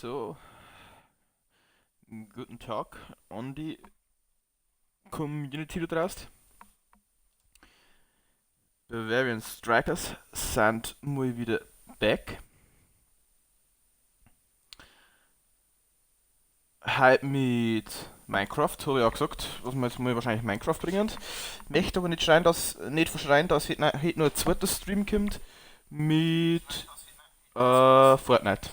So, guten Tag an die Community da draußen. Bavarian Strikers sind mal wieder back. Heute mit Minecraft, habe ich auch gesagt, was wir jetzt mal wahrscheinlich Minecraft bringen. Möchte aber nicht schreien, dass, nicht verschreien, dass heute noch ein zweiter Stream kommt mit Fortnite.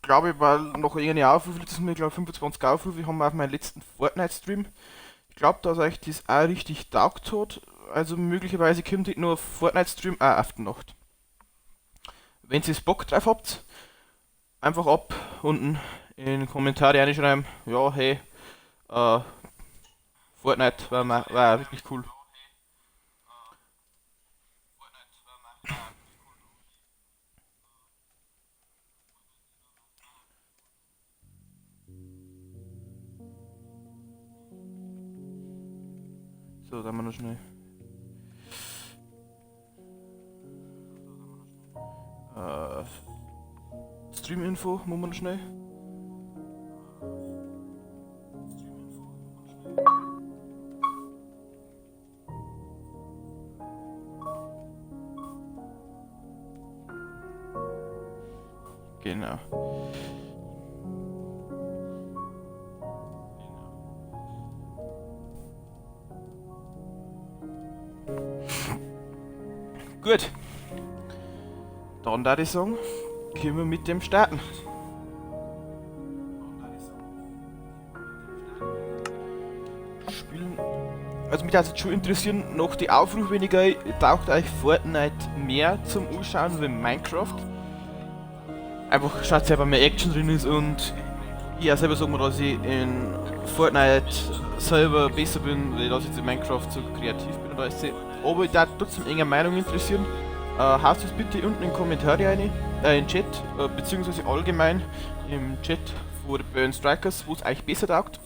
Glaube ich, weil noch irgendwie Aufrufe, letztes Mal, glaube 25 Aufrufe haben wir auf meinen letzten Fortnite-Stream. Ich glaube, dass euch das auch richtig taugt hat. Also möglicherweise kommt heute noch ein Fortnite-Stream auch auf die Nacht. Wenn ihr Bock drauf habt, einfach ab unten in die Kommentare reinschreiben, ja, hey, Fortnite war wirklich cool. So, dann mal noch schnell. Stream-Info, machen wir noch schnell. Genau. Gut. Dann da ich sagen, können wir mit dem starten. Spielen. Also mich würde schon interessieren, noch die Aufrufe weniger, taucht euch Fortnite mehr zum Anschauen wie Minecraft. Einfach schaut selber mehr Action drin ist und ich auch selber sagen, dass ich in Fortnite selber besser bin, weil ich jetzt in Minecraft so kreativ bin oder alles. Aber ich darf trotzdem eure Meinung interessieren. Haust es bitte unten in die Kommentare rein, in den Chat, beziehungsweise allgemein im Chat von den Bavarian Strikers, wo es euch besser taugt.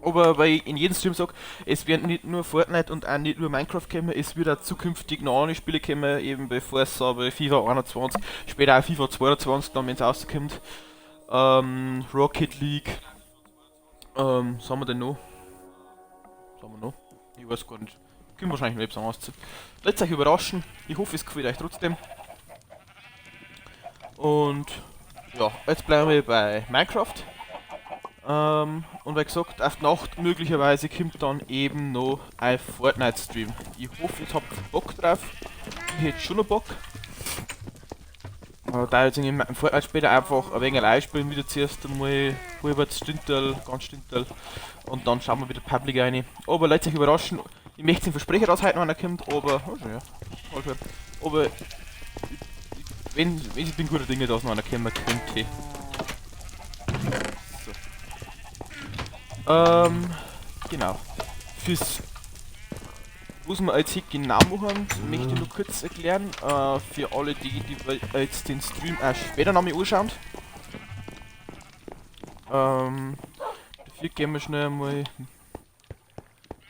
Aber weil ich in jedem Stream sag, es werden nicht nur Fortnite und auch nicht nur Minecraft kommen, es wird auch zukünftig noch andere Spiele kommen, eben bei Forza, bei FIFA 21, später auch FIFA 22, dann wenn's rauskommt. Rocket League, was haben wir denn noch? Was haben wir noch? Ich weiß gar nicht. Kommt wahrscheinlich noch etwas anderes zu. Lasst euch überraschen. Ich hoffe, es gefällt euch trotzdem. Und ja, jetzt bleiben wir bei Minecraft. Und wie gesagt, auf die Nacht möglicherweise kommt dann eben noch ein Fortnite-Stream. Ich hoffe, ihr habt Bock drauf. Ich hätte schon noch Bock. Da jetzt in Fortnite später einfach ein wenig allein spielen, wieder zuerst einmal halbwegs Stündel, ganz Stündel. Und dann schauen wir wieder Public rein. Aber lasst euch überraschen. Ich möchte den Versprecher, dass heute noch einer kommt, aber. Oh, schon, ja. Okay. Aber. Wenn ich bin guter Dinge, dass noch einer kommen könnte. So. Genau. Fürs. Was wir jetzt hier genau machen, möchte ich noch kurz erklären. Für alle, die jetzt den Stream auch später noch mal anschauen. Dafür gehen wir schnell mal.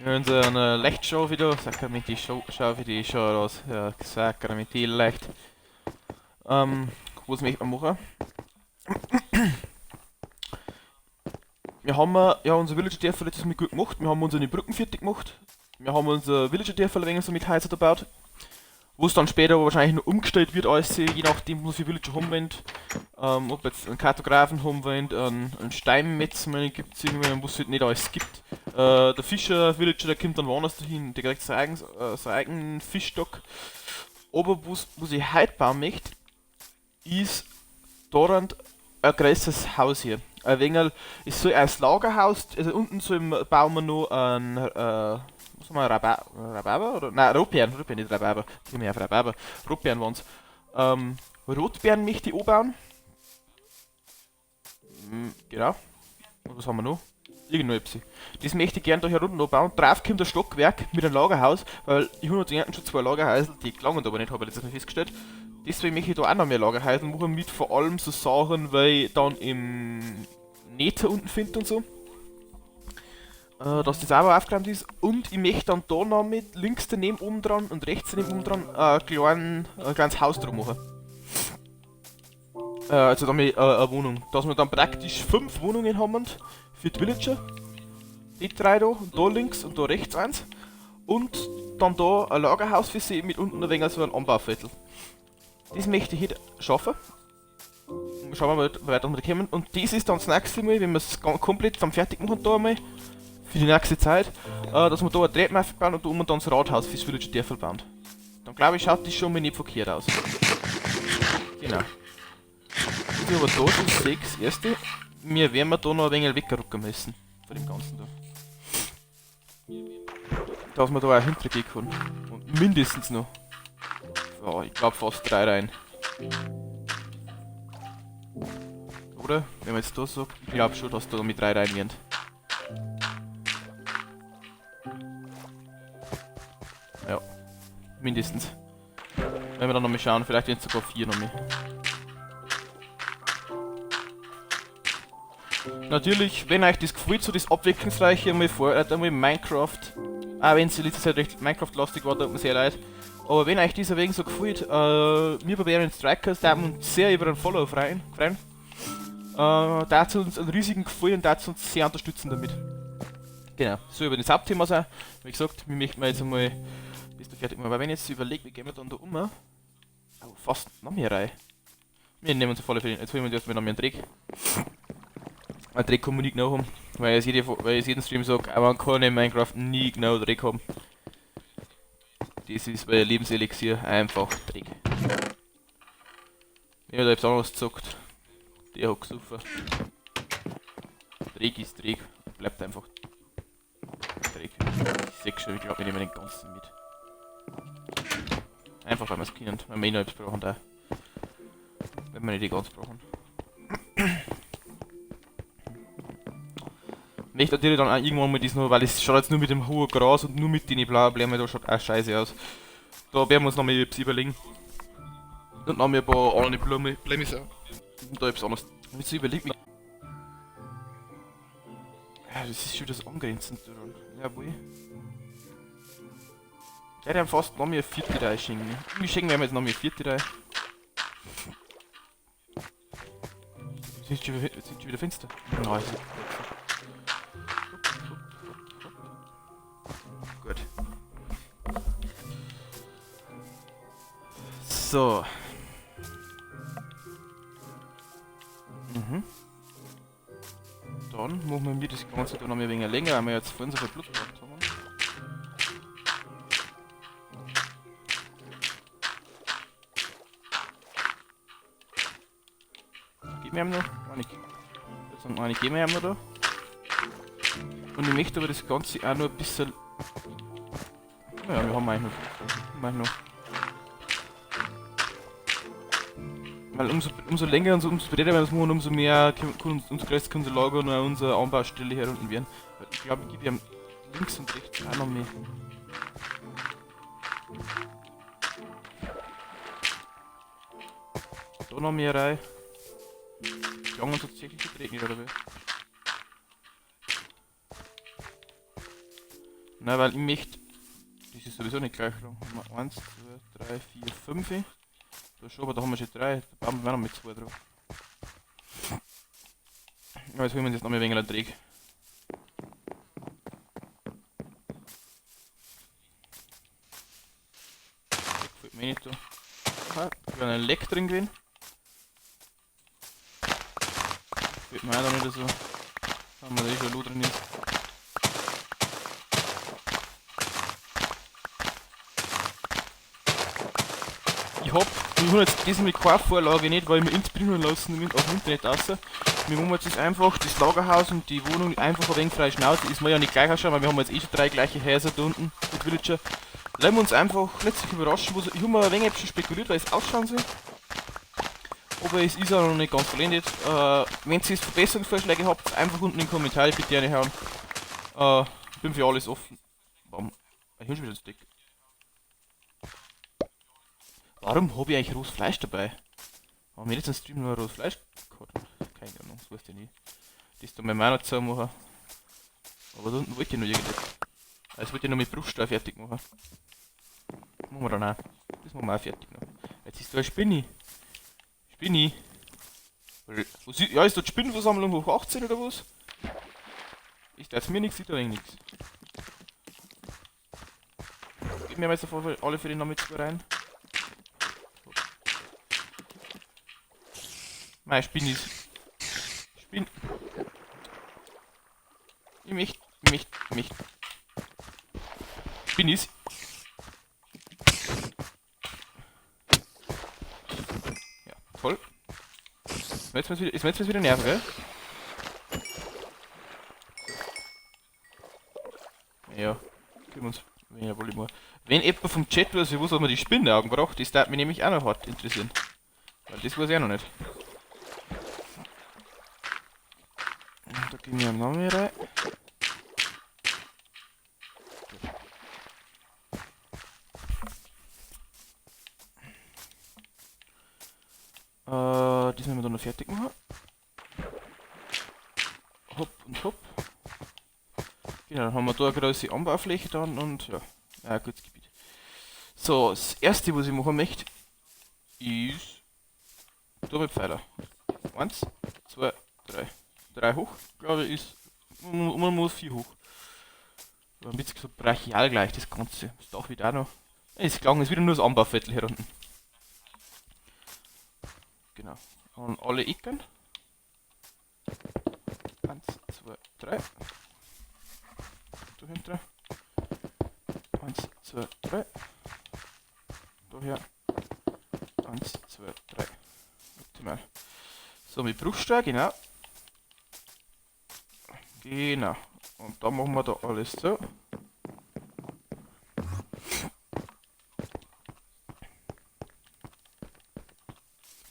Wir haben so eine Lichtshow wieder, Sakrament die Show, Schau für die Show raus, ja, Sakrament die Licht. Was möchte man machen? Wir haben ja unser Villager Dörfer letztes Mal gut gemacht, wir haben unsere Brücken fertig gemacht, wir haben unser Villager Dörfer ein wenig so mit Häusern gebaut, wo es dann später aber wahrscheinlich noch umgestellt wird, alles, je nachdem, was für Villager haben wollen. Ob jetzt einen Kartografen haben wollen, einen Steinmetz, meine, gibt's irgendwie, wo es halt nicht alles gibt. Der Fischer Villager, der kommt dann woanders dahin, der kriegt seinen eigenen Fischstock. Aber was ich heute bauen möchte, ist daran ein größeres Haus hier. Ein wenig, es soll als Lagerhaus, also unten so im, bauen wir noch ein, was haben wir, Rhabarber? Oder? Nein, Rotbeeren, Rotbeeren, nicht Rhabarber. Ich komme ja auf Rhabarber. Rotbeeren waren's. Rotbeeren möchte ich anbauen. Genau. Und was haben wir noch? Irgendwo etwas. Das möchte ich gerne da hier unten anbauen. Drauf kommt ein Stockwerk mit einem Lagerhaus, weil ich habe noch schon zwei Lagerhäuser, die gelangen aber nicht, habe ich letztes Mal festgestellt. Deswegen möchte ich da auch noch mehr Lagerhäuser machen, mit vor allem so Sachen, weil ich dann im Nether unten finde und so. Dass das auch aufgeräumt ist. Und ich möchte dann da noch mit links daneben oben dran und rechts daneben oben dran ein kleines Haus drum machen. Also dann eine Wohnung. Dass wir dann praktisch 5 Wohnungen haben für die Villager. Die 3 da, und da links und da rechts eins. Und dann da ein Lagerhaus für sie mit unten ein wenig so ein Anbauviertel. Das möchte ich heute schaffen. Schauen wir mal, wie weit wir kommen. Und das ist dann das nächste Mal, wenn wir es komplett dann fertig machen da einmal, für die nächste Zeit, dass wir da eine Treppe bauen und da oben dann das Rathaus fürs Villager Dörfl bauen. Dann glaube ich, schaut das schon mal nicht verkehrt aus. Genau. Was ich aber da schon sehe, das erste, wir werden da noch ein wenig wegrücken müssen. Von dem Ganzen da. Dass wir da auch hintergehen können. Und mindestens noch. Ja, ich glaub fast 3 rein. Oder? Wenn man jetzt da sagt, ich glaub schon, dass da mit 3 rein werden. Ja, mindestens. Wenn wir dann nochmal schauen, vielleicht werden es sogar 4 nochmal. Natürlich, wenn euch das gefällt, so das Abwechslungsreiche einmal vor, einmal Minecraft, auch wenn es in letzter Zeit recht Minecraft-lastig war, tut mir sehr leid. Aber wenn euch dieser Wegen so gefällt, wir bei Bären Strikers, da haben wir uns sehr über einen Follow freuen. Da hat uns einen riesigen Gefallen und da hat uns sehr unterstützen damit. Genau, so über das Hauptthema sein. Wie gesagt, wir möchten jetzt einmal bis da fertig machen. Aber wenn ich jetzt überlege, wie gehen wir dann da um? Oh, fast noch mehr rein. Wir nehmen uns auf alle Fälle, jetzt holen wir uns erstmal noch mehr einen Dreck. Einen Dreck kann man nicht genau haben, weil ich jeden Stream sage, man kann in Minecraft nie genau Dreck haben. Das ist bei Lebenselixier einfach Dreck. Wenn man da etwas anderes zockt, der hat gesoffen. Dreck ist Dreck, bleibt einfach Dreck. Ich seh schon, ich glaub, wir nehmen den ganzen mit. Einfach weil wir es können, weil wir eh noch etwas brauchen da. Wenn wir nicht die ganz brauchen. Ich möchte natürlich dann auch irgendwann mal das noch, weil es schaut jetzt nur mit dem hohen Gras und nur mit den blauen Blumen, da schaut auch scheiße aus. Da werden wir uns noch mal etwas überlegen. Und noch mal ein paar andere Blumen, Blumen so. Und da etwas anderes. Wenn ich so überlege, ja, das ist schon das angrenzend daran. Jawohl. Der hat fast noch mehr vierte Reihe schenken. Irgendwie schenken wir jetzt noch mehr vierte Reihe. Jetzt sind schon wieder finster. Nein, es ist gut. So. Mhm. Dann machen wir das Ganze da noch ein wenig länger, weil wir jetzt vorhin so viel Blut gehabt haben. Gib mir noch. Eine geben wir ihm noch da. Und ich möchte aber das Ganze auch noch ein bisschen. Naja, wir haben eigentlich noch. Weil umso länger und umso breiter wir das machen, umso mehr umso größer kann unser Lager und auch unsere Anbaustelle hier unten werden. Weil ich glaube, ich gebe ihm links und rechts auch noch mehr. Da noch mehr rein. Die haben uns tatsächlich getreten, oder wie? Nein, weil ich möchte. Das ist sowieso nicht gleich lang. Haben wir 1, 2, 3, 4, 5. Da schon, aber da haben wir schon 3. Da bauen wir noch mit 2 drauf. Ja, jetzt holen wir uns jetzt noch mehr weniger Dreck. Gefällt mir nicht da. Aha, da wäre ein Leck drin gewesen. Gefällt mir auch noch nicht so. Haben wir da eh schon Loh drin ist. Ich hab jetzt diesmal keine Vorlage nicht, weil ich mir inspirieren lassen auf dem Internet raus. Wir machen jetzt einfach das Lagerhaus und die Wohnung einfach ein wenig frei Schnauze. Ist mir ja nicht gleich ausschauen, weil wir haben jetzt eh schon 3 gleiche Häuser da unten mit Villager. Lassen wir uns einfach letztlich überraschen, ich hab mir ein wenig schon spekuliert, weil es ausschauen soll. Aber es ist auch noch nicht ganz vollendet. Wenn ihr Verbesserungsvorschläge habt, einfach unten in die Kommentare bitte reinhauen. Bin für alles offen. Warum? Ich hab schon wieder das Deck. Warum hab ich eigentlich rohes Fleisch dabei? Haben wir jetzt einen Stream nur rohes Fleisch gehabt? Keine Ahnung, das weiß ich nicht. Das da mein Mann noch zusammen machen. Aber da unten wollte ich noch irgendetwas. Das wollte ich noch mit Bruchsteuer fertig machen. Machen wir dann auch. Das machen wir auch fertig noch. Jetzt ist da eine Spinne. Spinni. Was ist, ja, ist das Spinnenversammlung hoch 18 oder was? Ich da jetzt mir nichts, ich da nichts. Gib mir mal jetzt auf alle Fälle noch mit rein. Meine Spinne ist. Spinn. Ich möchte. Spinnis. Ja, toll. Ist mir jetzt wieder nerven, gell? Ja, können wir uns. Wenn, wohl immer. Wenn jemand vom Chat weiß, wie was man die Spinnenaugen braucht, das darf mich nämlich auch noch hart interessieren. Weil das weiß ich auch noch nicht. Und da gehen wir am Namen rein. Das müssen wir dann noch fertig machen. Hopp und hopp. Genau, dann haben wir da eine große Anbaufläche dann und ja, ein gutes Gebiet. So, das erste, was ich machen möchte, ist Doppelpfeiler. 1, 2, 3. 3 hoch, glaube ich, ist. Man muss 4 hoch. Ein bisschen so brachial gleich das Ganze. Ist auch wieder auch noch. Es klang, ist wieder nur das Anbauviertel hier unten. Genau. An alle Ecken. 1, 2, 3. Dahinter. 1, 2, 3. Daher. 1, 2, 3. Optimal. So, mit Bruchstein, genau. Genau. Und dann machen wir da alles so.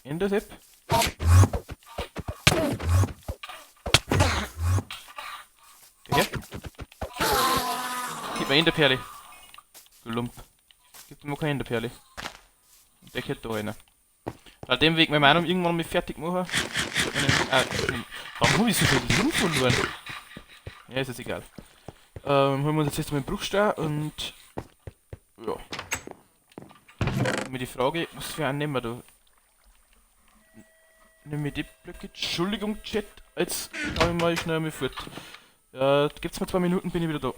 Ende Sepp. Her. Gib mir Enderperle. Du Lump. Gib mir keine Enderperle. Und der geht da rein. Weil dem Weg, meine Meinung, irgendwann mal fertig machen. Warum habe ich so viel Leben verloren? Ja, ist jetzt egal. Holen wir uns jetzt erstmal den Bruchstein und. Ja. Mir die Frage, was für einen nehmen wir da? Nehmen wir die Blöcke. Entschuldigung, Chat, jetzt glaube ich mal schnell mal fort. Gibt's mir 2 Minuten, bin ich wieder da.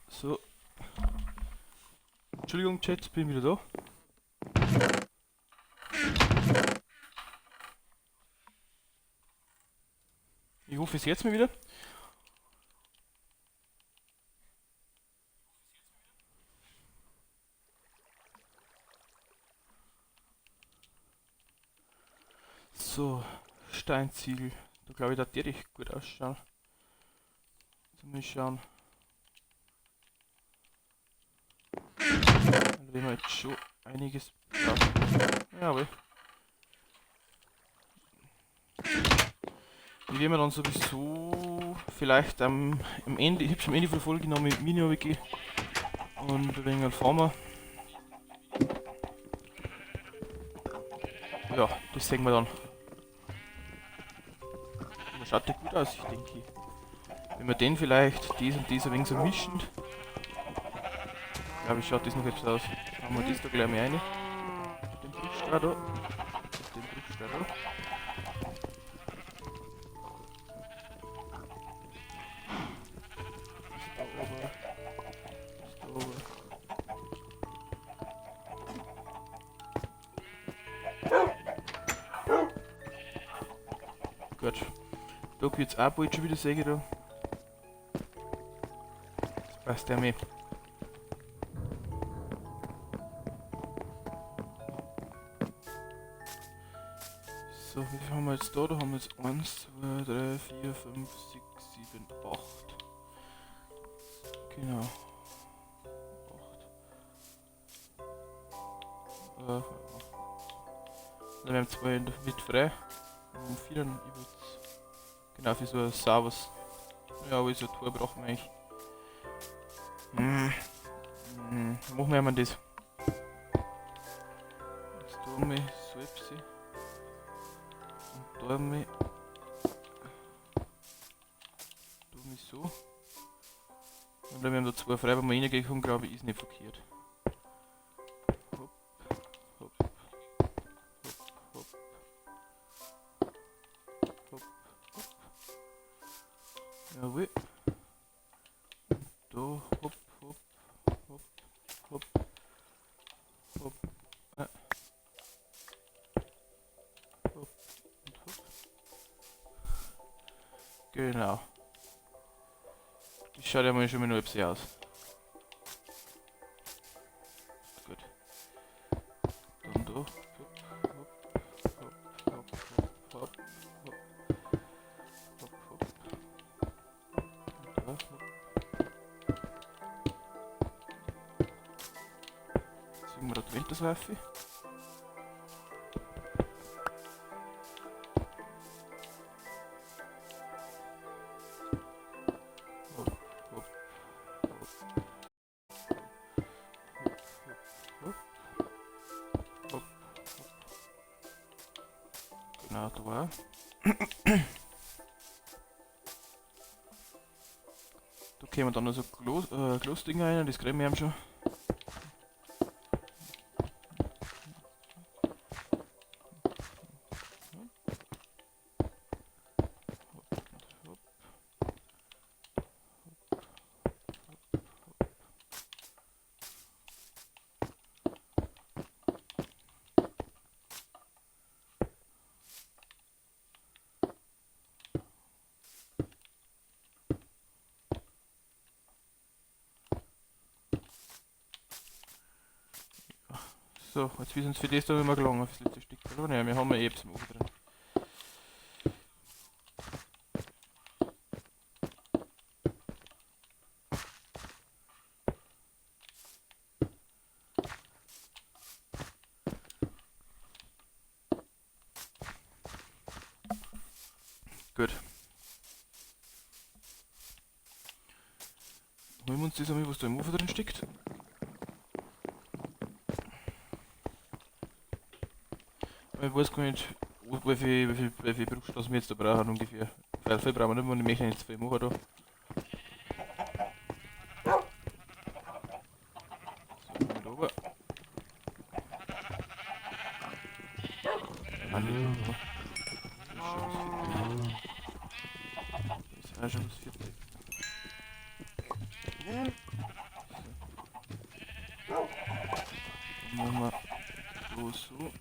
So. Entschuldigung, Chat, bin wieder da. Ich hoffe, es jetzt mal wieder. So, Steinziegel. Da glaube ich, dass die richtig gut ausschauen. Jetzt mal schauen. Da werden wir jetzt schon einiges brauchen. Jawohl. Ich werde mir dann sowieso vielleicht am Ende, ich hab schon am Ende von der Folge noch mit Mini gehen und ein wenig farmen. Ja, das sehen wir dann. Aber schaut der gut aus, ich denke. Wenn wir den vielleicht, dies und dies ein wenig so mischen. Glaube ich, schaut das noch etwas aus. Machen wir das da gleich mal rein. Den Bruchstar da. Den Bruchstar da. Das da oben. Das da oben. Gut. Da wird's auch bald schon wieder sehen da. Das passt ja mehr. So, wie viel haben wir jetzt da? Da haben wir jetzt 1, 2, 3, 4, 5, 6, 7, 8. Genau. 8. Dann wir haben 2 mit frei. Und 4 dann über. Genau, für so ein sauberes. Ja, aber so ein Tor brauchen wir eigentlich. Machen wir einmal das. Jetzt tun wir so etwas. Und da wir tun wir so. Und wenn wir haben da 2 frei, wenn wir reingehen können, glaube ich, ist nicht verkehrt. Hopp, hopp, hopp, hopp, hopp, hopp. Jawohl. Und da, hopp, hopp, hopp, hopp, hopp, hopp und hopp. Genau. Das schaut ja mal schon mal noch etwas aus. Gut. Dann da. Hopp, hopp, hopp, hopp, hopp, hopp, hopp, hopp. Und da, hopp. Ziehen wir da die Winterschleife. Hopp, hopp, hopp, hopp, hopp, hopp. Genau, da war. Da kämen dann noch so Glasdinger rein, das kriegen wir eben schon. So, jetzt ist uns für das da immer gelungen, fürs letzte Stück. Oder? Ja, wir haben ja eh etwas im Ofen drin. Gut. Holen wir uns das einmal, was da im Ofen drin steckt. Ich weiß gar nicht, wie viel Bruchstraßen wir jetzt da brauchen ungefähr. Weil viel brauchen wir nicht mehr und ich möchte nicht zu viel machen da. So, mit oben. Nein, nicht oben. Das ist auch schon das vierte. So. Dann machen wir so.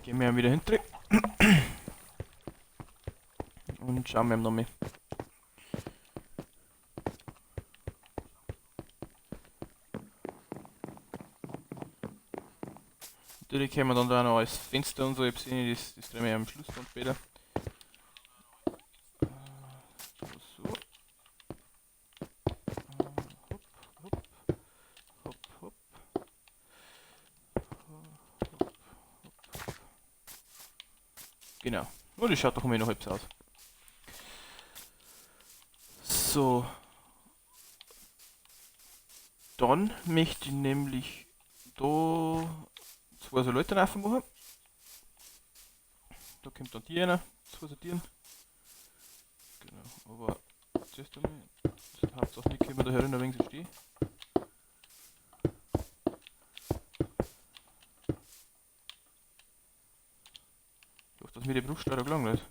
Gehen wir wieder hinter und schauen wir noch mehr. Natürlich können wir dann da noch alles Fenster und so, ich sehe das drehen wir am Schluss dann später. Genau. Oh, das schaut doch immer noch hübsch aus. So. Dann möchte ich nämlich da zwei so Leute machen. Da kommt dann die rein, zwei sortieren. Genau, aber zuerst einmal, das Hauptsache nicht können wir da herin ein wenig so stehen. Ich hoffe, dass mir die Bruchsteuer gelangt hat.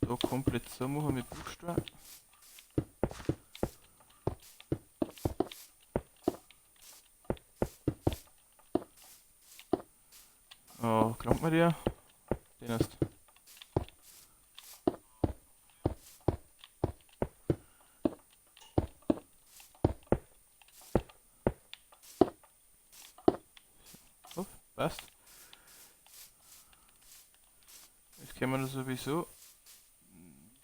Da komplett so machen mit Bruchsteuer. Oh, krank mir der? Den hast. So, passt. Jetzt können wir das sowieso.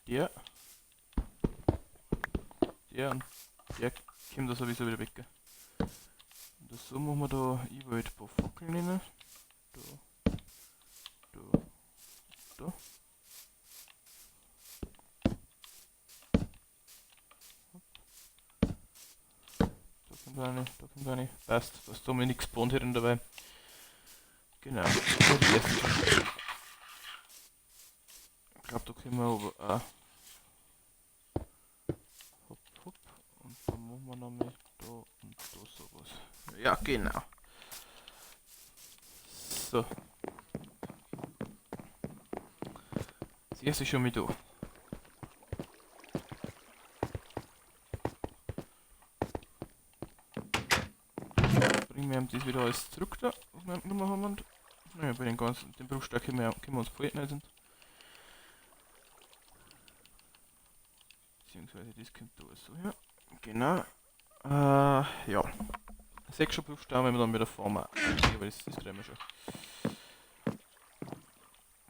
Der und der kommt da sowieso wieder weg. Und das so machen wir da überall ein paar Fackeln rein. Da, da, da. Da kommt eine, da kommt eine. Passt, da ist da mal nichts gespawnt hier dabei. Genau, die ersten schon. Ich glaub, da können wir aber auch. Hopp, hopp. Und dann machen wir nochmal da und da sowas. Ja, genau. So. Das erste ist schon mit da. Bringen wir das wieder alles zurück da, was wir genommen haben. Und naja, bei den ganzen, den Bruchstück können wir uns behalten sind. Beziehungsweise das kommt da so her. Genau. Ja. 6 schon Bruchstück, wenn wir dann wieder formen. Okay, aber das kriegen wir schon.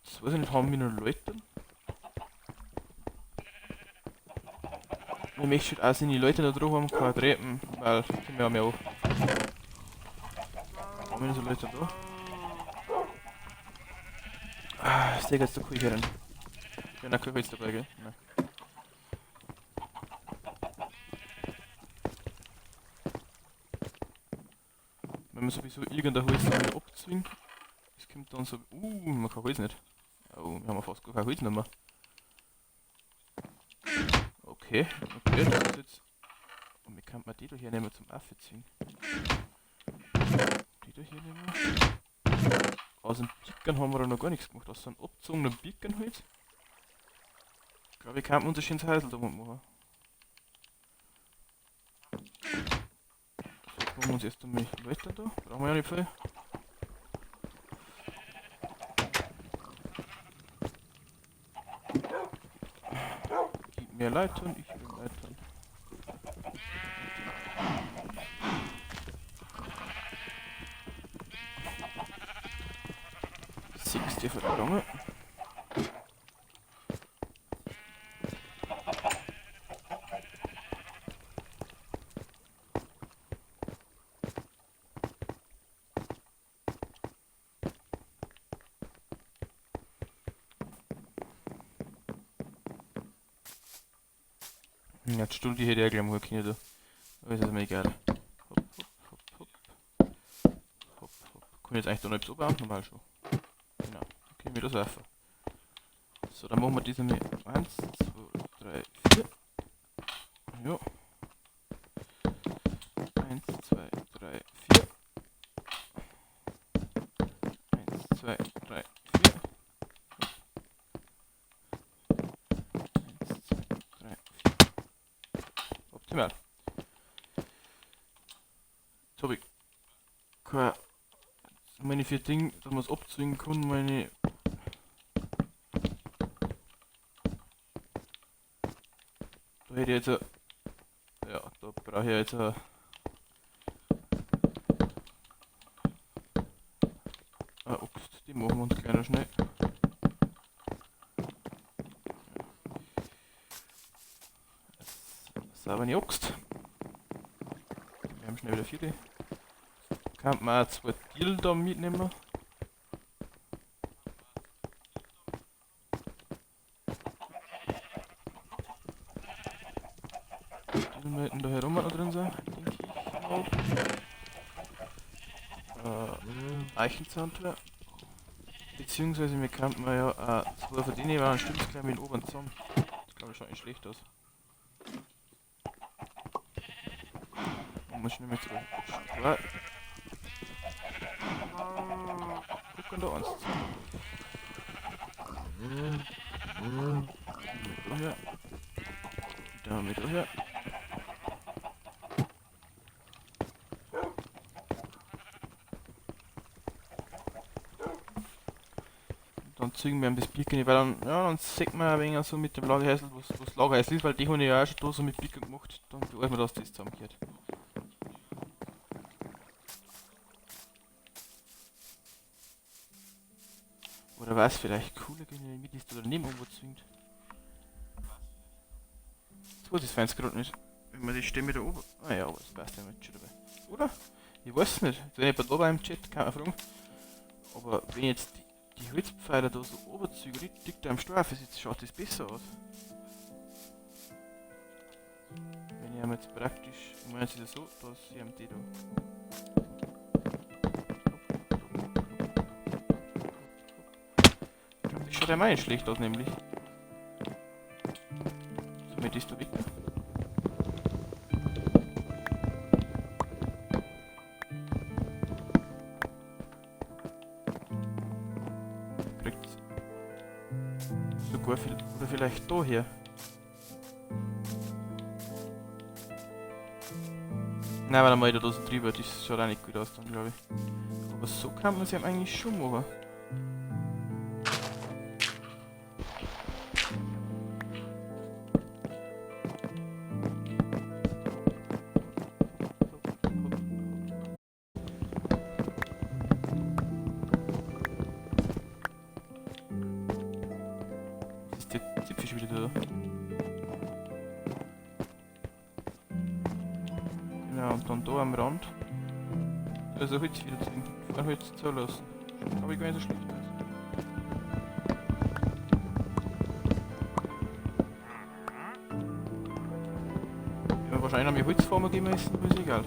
Das weiß ich nicht, haben wir noch Leute? Ich möchte halt auch seine Leute da drauf haben, keine Treppen, weil die können wir ja mehr auf. Haben wir noch so Leute da? Ah, ich sehe jetzt da Küche rein. Ich bin auch kein Holz dabei, gell? Nein. Wenn wir sowieso irgendein Holz da wieder abzwingen, es kommt dann so. Man kann Holz nicht. Oh, wir haben ja fast gar kein Holz mehr. Okay, okay, das ist jetzt. Und wie kann man die da hier nehmen zum Affe ziehen? Die da hier nehmen. Aus dem Pickern haben wir da noch gar nichts gemacht. Aus so einem abgezogenen Pickernholz. Ich glaube, ich kann unser schönes Häusl da machen. So, jetzt machen wir uns erst einmal Leute da. Brauchen wir ja nicht viel. Gib mir Leitern, ich will Leitern. Sechste Verlange. Ja, die Stunde hätte ich ja gleich mal können da. Aber ist mir egal. Hopp, hopp, hopp, hopp. Hopp, hopp. Kann ich jetzt eigentlich da noch etwas oben? Normal schon. Genau. Okay, mir das werfen. So, dann machen wir diese mit 1, 2, 3, 4. Ja. 1, 2, 3, 4. 1, 2, 3, 4. 1, 2, 3, 4. Optimal. Jetzt hab ich keine, meine 4 Dinge, dass man es abziehen kann, meine. Da hätte ich jetzt ein, ja, da brauche ich jetzt ein Axt, die machen wir uns gleich noch schnell. Saubere Axt. Wir haben schnell wieder 4. Kann man auch zwei Tiere da mitnehmen. Die müssen da herum noch drin sein, denke ich mal. Eichenzahntor. Beziehungsweise wir könnten ja zwei von denen, weil dann stimmt es gleich mit den oberen zusammen. Das glaube ich schaut nicht schlecht aus. Und muss ich nämlich zurück. Zwei. Gucken da eins zusammen. Mit daher. Damit daher. Dann ziehen wir ein bisschen Birken, weil dann, ja, dann sieht man ein wenig so mit dem Lagerhäusl, was Lagerhäusl ist, weil die habe ich ja auch schon da so mit Birken gemacht, dann beurteilen wir, dass das zusammengehört. Oder was vielleicht cooler, wenn ich mit ist oder neben irgendwo zwingt. So, das find's grad nicht. Wenn man die Stimme da oben. Ah ja, aber das passt ja mit schon dabei. Oder? Ich weiß nicht. Wenn ich bei da war im Chat, kann man fragen. Aber wenn jetzt die Holzpfeiler da so oberzüge, richtig da am Strafe sitzt, schaut das besser aus. Wenn ich jetzt praktisch, ich meine, es ist ja so, dass ich am die da. Ich glaub, das schaut ja mal nicht schlecht aus, nämlich. Somit ist da weg. Sogar viel, oder vielleicht da her. Nein, weil dann mal da so drüber, das schaut auch nicht gut aus dann, glaub ich. Aber so kann man es ja eigentlich schon machen. Genau, und dann da am Rand. Also Holz wieder ziehen. Vorher Holz zulassen. Schaut, glaub ich, gar nicht so schlecht aus. Ja, wahrscheinlich noch mehr Holzformen geben müssen, aber ist egal.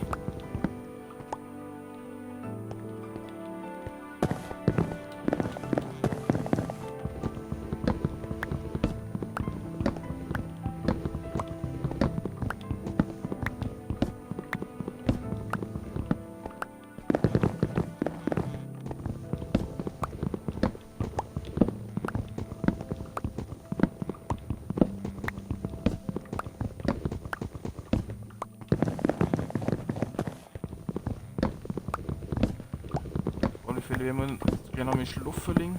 Wenn wir gleich noch mit Schlupfen liegen.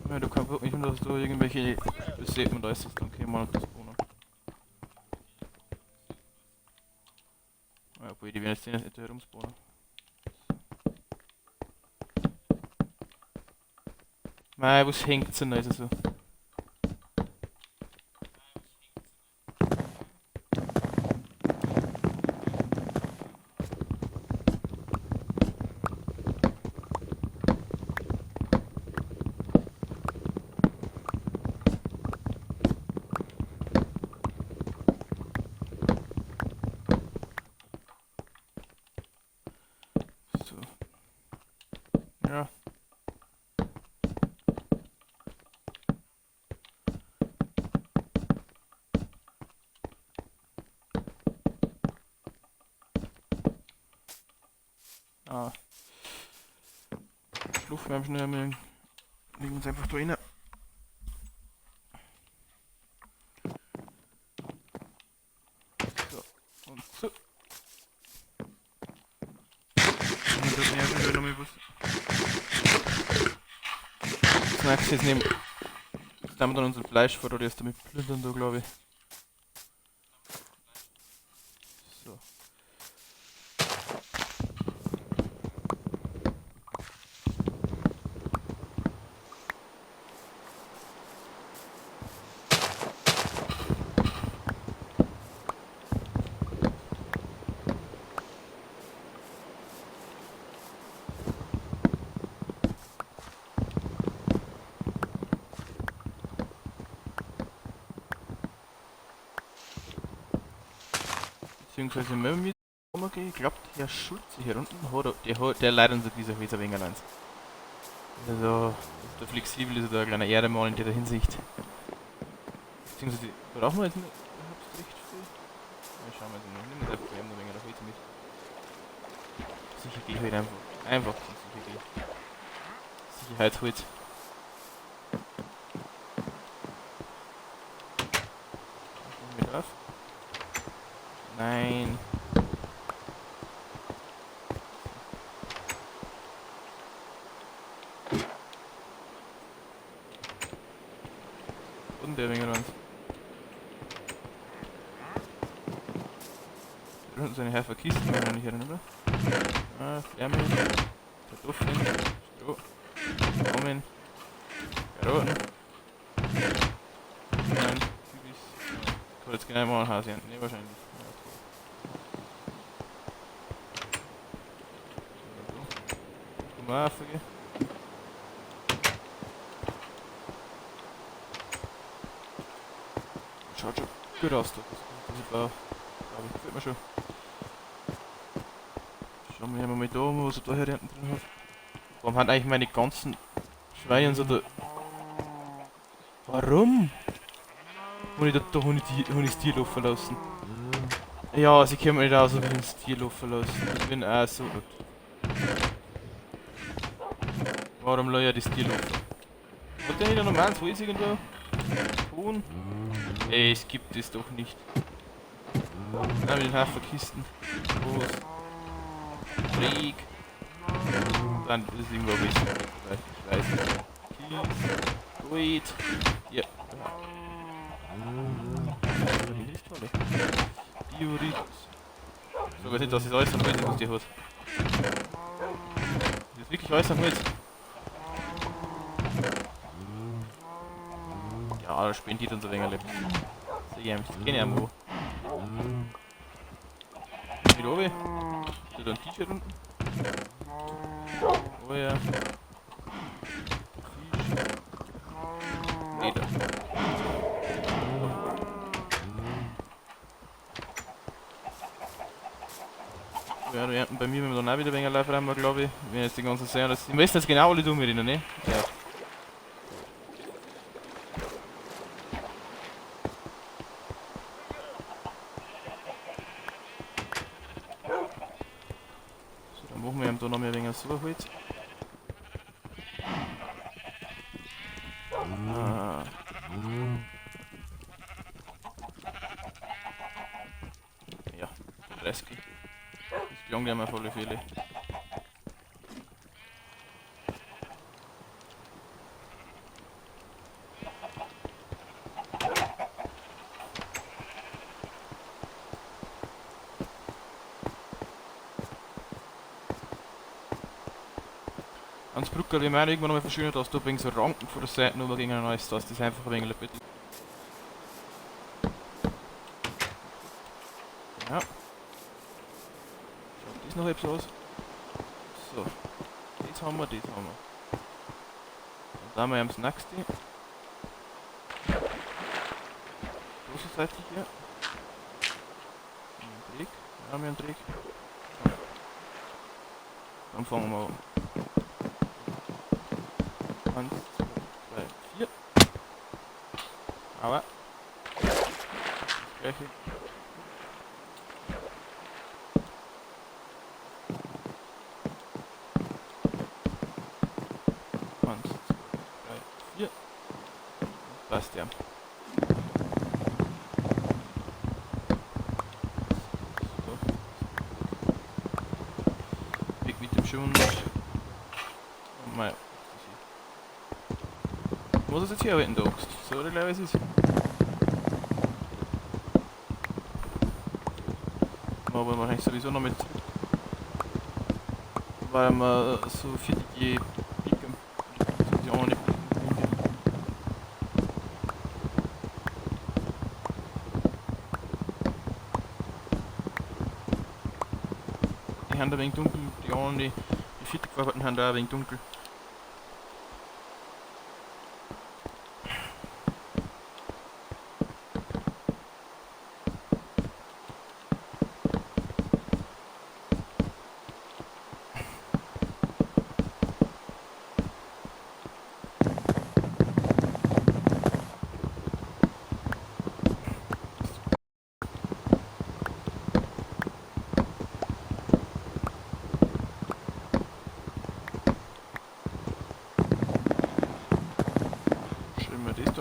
Ja, da kann wirklich nicht, dass da irgendwelche. Das sieht man, da ist es, dann können wir noch das spawnen. Ja, obwohl, die werden jetzt nicht herumspawnen. Mei, was hängt's denn da? Ist so. Ja. Ah. Schluff, wir haben schnell, wir legen uns einfach da rein. So, und so. Und dann tut mir noch mal was. Das nächste jetzt nehmen. Jetzt nehmen wir dann unser Fleisch vor, oder erst damit plündern da, glaub ich. So. Beziehungsweise wenn wir mit gehen, ich glaube, der Herr Schulze hier unten hat, der leidet uns dieser Häuser wegen eins. Also, ist der flexibel, ist da ein kleiner Ehrenmann in der Hinsicht. Beziehungsweise, brauchen wir jetzt nicht überhaupt recht viel? Ja, schauen wir jetzt mal. Nehmen wir jetzt einfach ein wenig Holz mit. Sicher gehe ich halt einfach. Einfach zum sicher gehen. Sicherheitsholz. Mit auf. Nein. Und der wenig uns. Da unten seine Herr Kisten, wenn ich nicht erinnere. Ah, Ärmel, Kartoffeln, Stroh, Blumen, Karotten. Nein, Kürbis. Ich kann jetzt genau mal ein Haus ernten, ne, wahrscheinlich. Ja, toll. Komm mal auf, okay. Schaut schon gut aus, da. Das ist blau. Glaube ich, gefällt mir schon. Schauen wir mal da um, was er da hier hinten drin hat. Warum haben eigentlich meine ganzen Schweine und so da. Warum? Hab ich da, da hab ich die, hab ich das Tier laufen lassen. Ja, sie kommen nicht aus, ob ich das Tier laufen lassen. Ich bin auch so. Warum lasse ich das Tier laufen? Hat der nicht noch normales Holz irgendwo? Ton? Ey, es gibt es doch nicht. Ah, mit den Haferkisten. Groß. Krieg. Dann ist irgendwo ein bisschen. Ich weiß nicht. Kies. Gold. Ja. Diorit. So, weiß nicht, dass das alles an Holz ist, was die hat. Das ist wirklich alles an Holz. Ja, da spendiert uns ein wenig lebt. Sehr gerne, das kenne ich auch mal. Mit oben. Ist da ein T-Shirt unten? Oh ja. Fisch. Nee, da. Ja, wir ernten bei mir, wenn wir dann auch wieder ein wenig live rein, glaube ich. Wenn jetzt die ganzen sehen, das. Die wissen jetzt genau alle dumm mit ihnen, ne? Ja. So, dann machen wir ihm da noch mehr ein wenig so Holz. Ah. Ja, 30. Das klang ja mal volle Fälle. Ans Brücke habe ich mir auch irgendwann noch mal verschönert, dass du übrigens so Ranken von der Seite nur gegen ein neues, dass das einfach ein wenig bitte. Ja. Schaut das noch etwas aus? So. Das haben wir, das haben wir. Und dann haben wir das nächste. Große Seite hier. Einen Dreck. Ja, wir haben einen Dreck. Dann fangen wir an. 1, 2, 3, 4. Aber das gleiche. 1, 2, 3, 4. Passt ja. So. Weg mit dem Schwund. Und mal. Was ist jetzt hier arbeiten, Dogs? So, oder glaube ich, es ist. Aber wahrscheinlich sowieso noch mit. Weil man so viel die Picken. Die auch nicht. Die haben ein wenig dunkel, die anderen, die fertig gearbeitet haben, da ein wenig dunkel.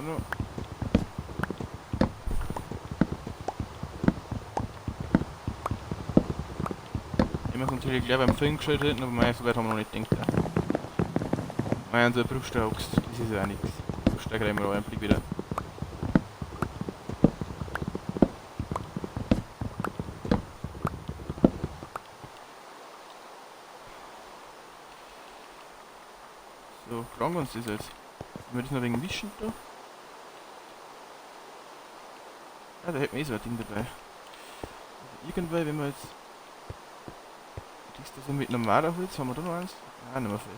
da noch? Ich muss natürlich gleich beim Film geschaltet hätten, aber mei, so weit haben wir noch nicht gedacht. Mei, und so ein Bruchstein-Axt, das ist ja auch nichts. Bruchstein kriegen wir auch einen Blick wieder. So, klang uns das jetzt. Haben wir das noch wegen Wischen da? Ah, da hätten wir eh so ein Ding dabei. Also irgendwann, wenn wir jetzt. Das ist das so mit normaler Holz, haben wir da noch eins? Ah, nicht mehr viel.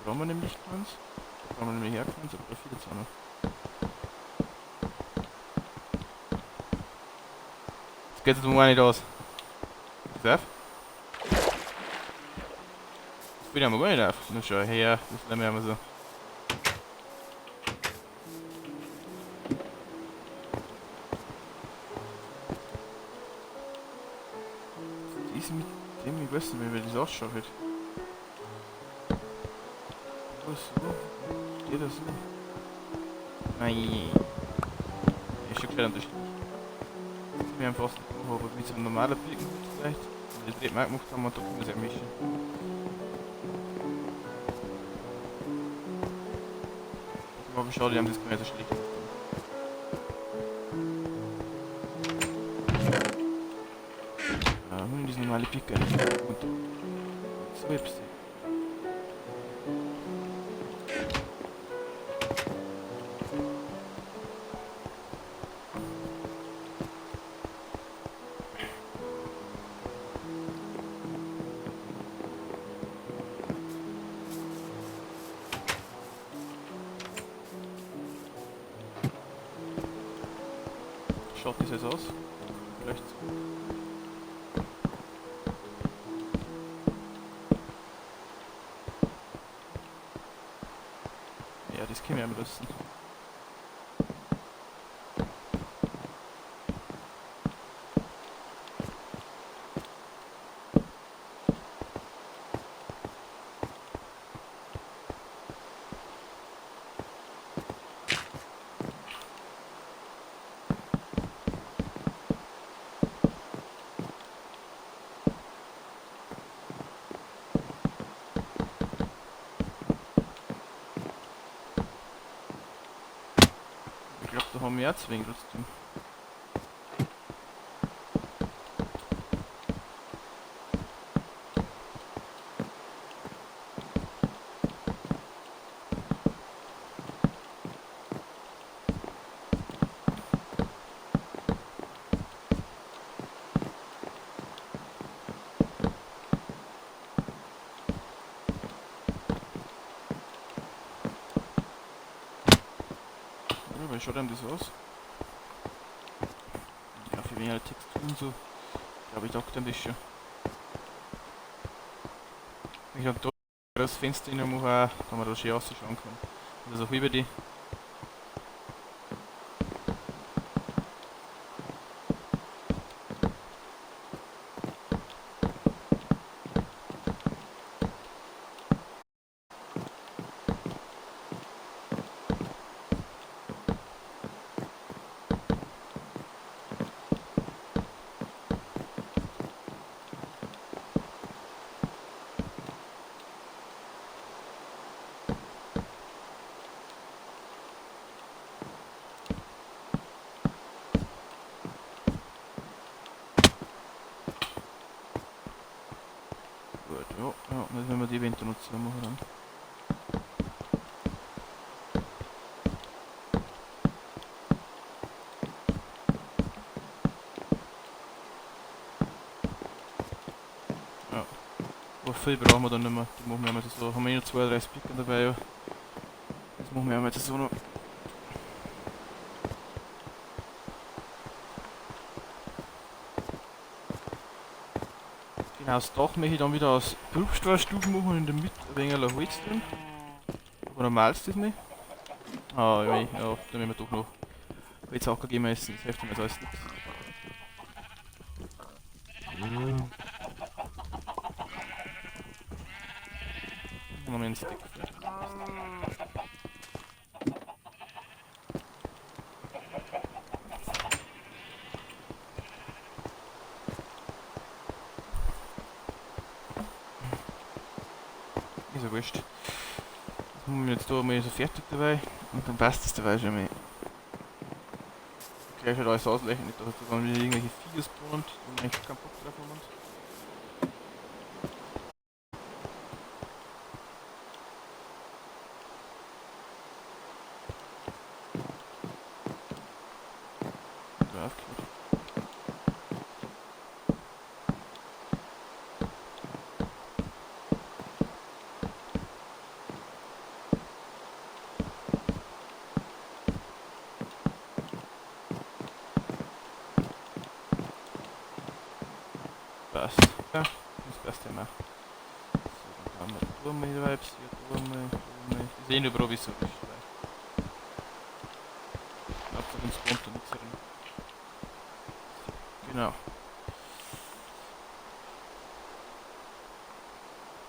Brauchen wir nämlich keins. Brauchen wir nämlich auch keins, aber da fehlt jetzt auch noch. Das geht jetzt mal nicht aus. Pass auf. Das will ich aber gar nicht auf. Na schau her, das nehmen wir einmal so. Was ist mit dem? Ich weiß nicht mehr, wie das ausschaut halt. Wo ist so? Steht das so? Nein. Ist schon gescheit unterschiedlich. Wir haben fast aber mit so einem normalen Birkenholz vielleicht. Wenn wir das mal gemacht haben, da können wir es ja mischen. Aber schade, die haben das gar nicht so schlecht gemacht. Ah, nur diese normale Picke. Und so etwas. Schaut das jetzt aus? Vielleicht. Ja, das können wir am besten. Ich glaub, da haben wir auch zu wenig trotzdem. Wie schaut denn das aus? Ja, für weniger Texturen und so. Glaube ich, taugt das schon. Ich hab da das Fenster in der Mache, da man da schön rausschauen kann. Also auch über die. Gut, ja, ja, das werden wir die Event noch zusammen machen dann. Ja, aber viel brauchen wir dann nicht mehr. Die machen wir einmal so. Haben wir eh noch 32 Picken dabei, ja. Das machen wir einmal so noch. Genau, das Dach möchte ich dann wieder aus Bruchstrahlstufen machen und in der Mitte ein wenig Holz drin. Aber normal ist das nicht. Ah, ja, ja, da müssen wir doch noch Holz auch geben müssen, das hilft mir jetzt alles nichts. Noch einen Stick. Ist ja wurscht. Das machen wir jetzt da mal so fertig dabei und dann passt es dabei schon mal. Gleich halt alles auslächeln, nicht, dass da dann wieder irgendwelche Viecher spawnen, die eigentlich keinen Bock drauf haben. Passt. Ja, das passt ja mal. So, dann haben wir da mal Vibes, hier da mal, da mal. Ist eh nur provisorisch. Hauptsache uns kommt da nichts rein. Genau.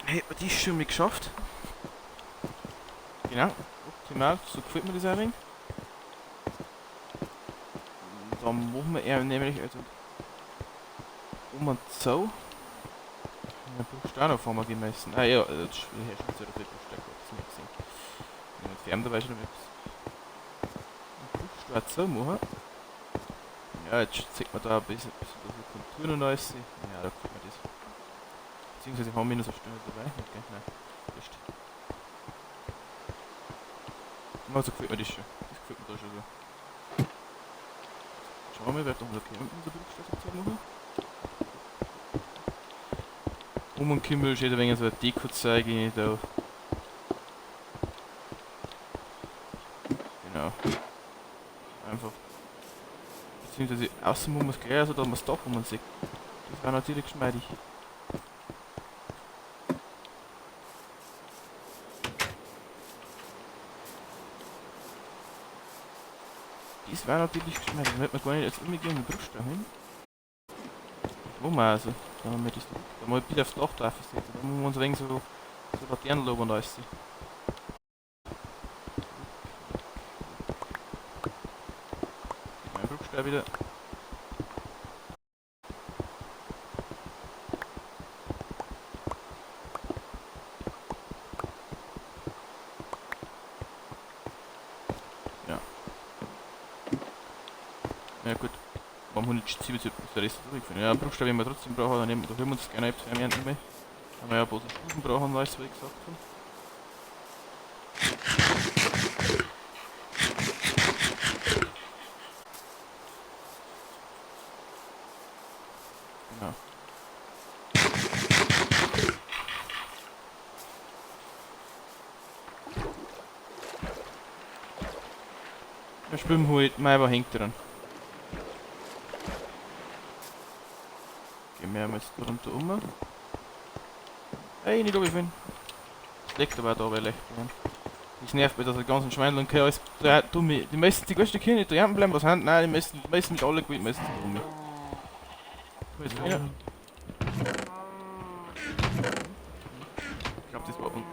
Hey, die ist schon mal geschafft. Genau, optimal, so gefällt mir das ein wenig. Dann machen wir eher nämlich also um und so. Ja, Bruchstein auf einmal gemessen. Ah ja, das ist schon so viel Bruchstein, das nicht gesehen. Ich entfernt dabei schon etwas. Bruchstein so machen. Ja, jetzt sieht man da ein bisschen so Konturen und alles. Ja, da gefällt mir das. Beziehungsweise haben wir noch so Steine dabei. Okay, nein. Ist. Also gefällt mir das schon. Das gefällt mir da schon so. Schauen wir mal, wer da noch okay mit unserer Bruchstein machen. Um und Kümmel steht ein wenig so ein Deko-Zeug da. Genau. Einfach. Beziehungsweise außen muss man es gleich, also dass man es da wo man sieht. Das war natürlich geschmeidig. Das war natürlich geschmeidig. Da hätte man gar nicht jetzt umgehen mit Brust dahin. Wo man also. Da haben wir das da mal bitte aufs Dach drauf setzen. Da müssen wir uns ein wenig so Laternen loben und alles. Mein Bruchstein wieder. Ja. Ja gut. Warum 177 ist der Rest durchgeführt? Ja, Bruchstein, wenn wir trotzdem brauchen, dann nehmen wir, da holen wir uns gerne etwas mehr. Haben wir ja bloß Stufen brauchen, weißt du, was ich gesagt habe. Genau. Wir schwimmen heute, mei, aber hängt dran. Gehen wir jetzt da runter um. Hey, nicht runterfallen. Das liegt aber auch da, weil ich bin. Das nervt mich, dass die ganzen Schweinel und alles dumme. Die meisten, die größten Kinder nicht da bleiben, was haben? Nein, die meisten mit alle gut, meisten dumme. Jetzt wieder. Ich glaub, das war unten.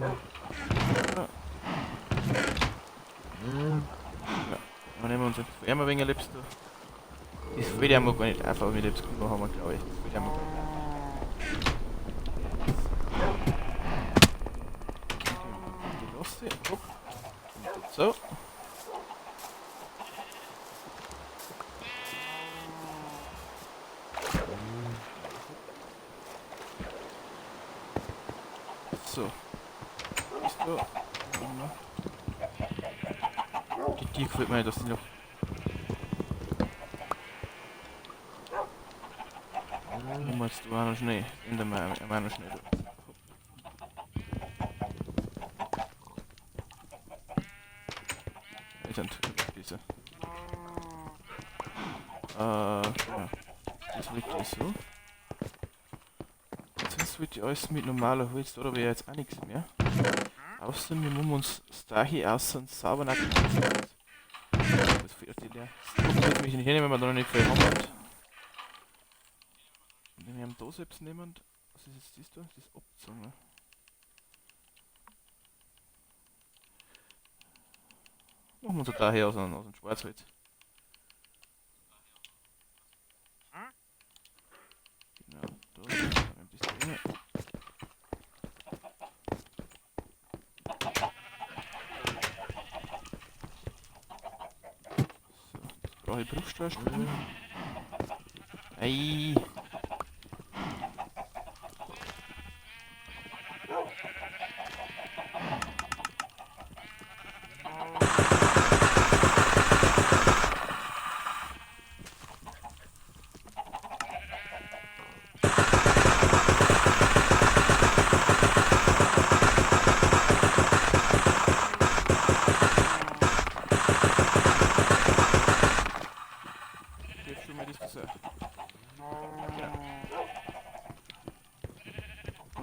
Ja. Dann nehmen wir uns jetzt Wärme wegen lebst du. Das will ich einmal gar nicht einfach mit etwas haben wir, glaube ich. Das will ich einmal gar nicht. Die Lasse. Hopp. Und so. So. Ist da. Die Tier gefällt mir nicht, dass die noch. Jetzt du auch noch schnell. In der Meinung schnell. Ist ein diese. Ja. Das wird ich so. Sonst wird alles mit normaler Holz, oder wäre jetzt auch nichts mehr. Außer wir müssen uns da hier außer und sauber nach. Das fehlt die Ja, das mich nicht hernehmen, wenn wir da noch nicht viel haben. Wenn wir am da selbst nehmen, was ist jetzt das da? Das ist Abzange. Machen wir uns da her aus dem Schwarzholz. Genau, da ein bisschen rein. So, jetzt brauche ich Bruchsteuerspuren. Ei!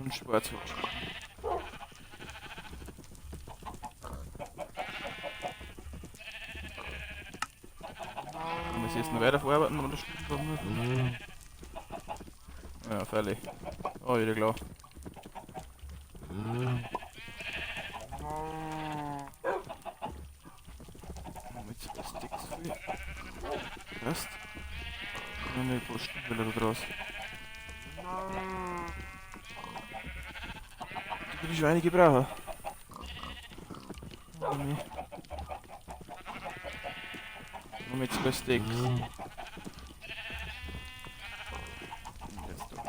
Schwarzholz. Muss ich jetzt noch weiter vorarbeiten oder spielen? Ja, freilich. Oh, wieder klar. Mit zwei Sticks viel. Passt. Und ein paar Stücke da draus. Die Schweine gebrauchen. Oh, nee. Nur mit zwei Sticks. Und jetzt da.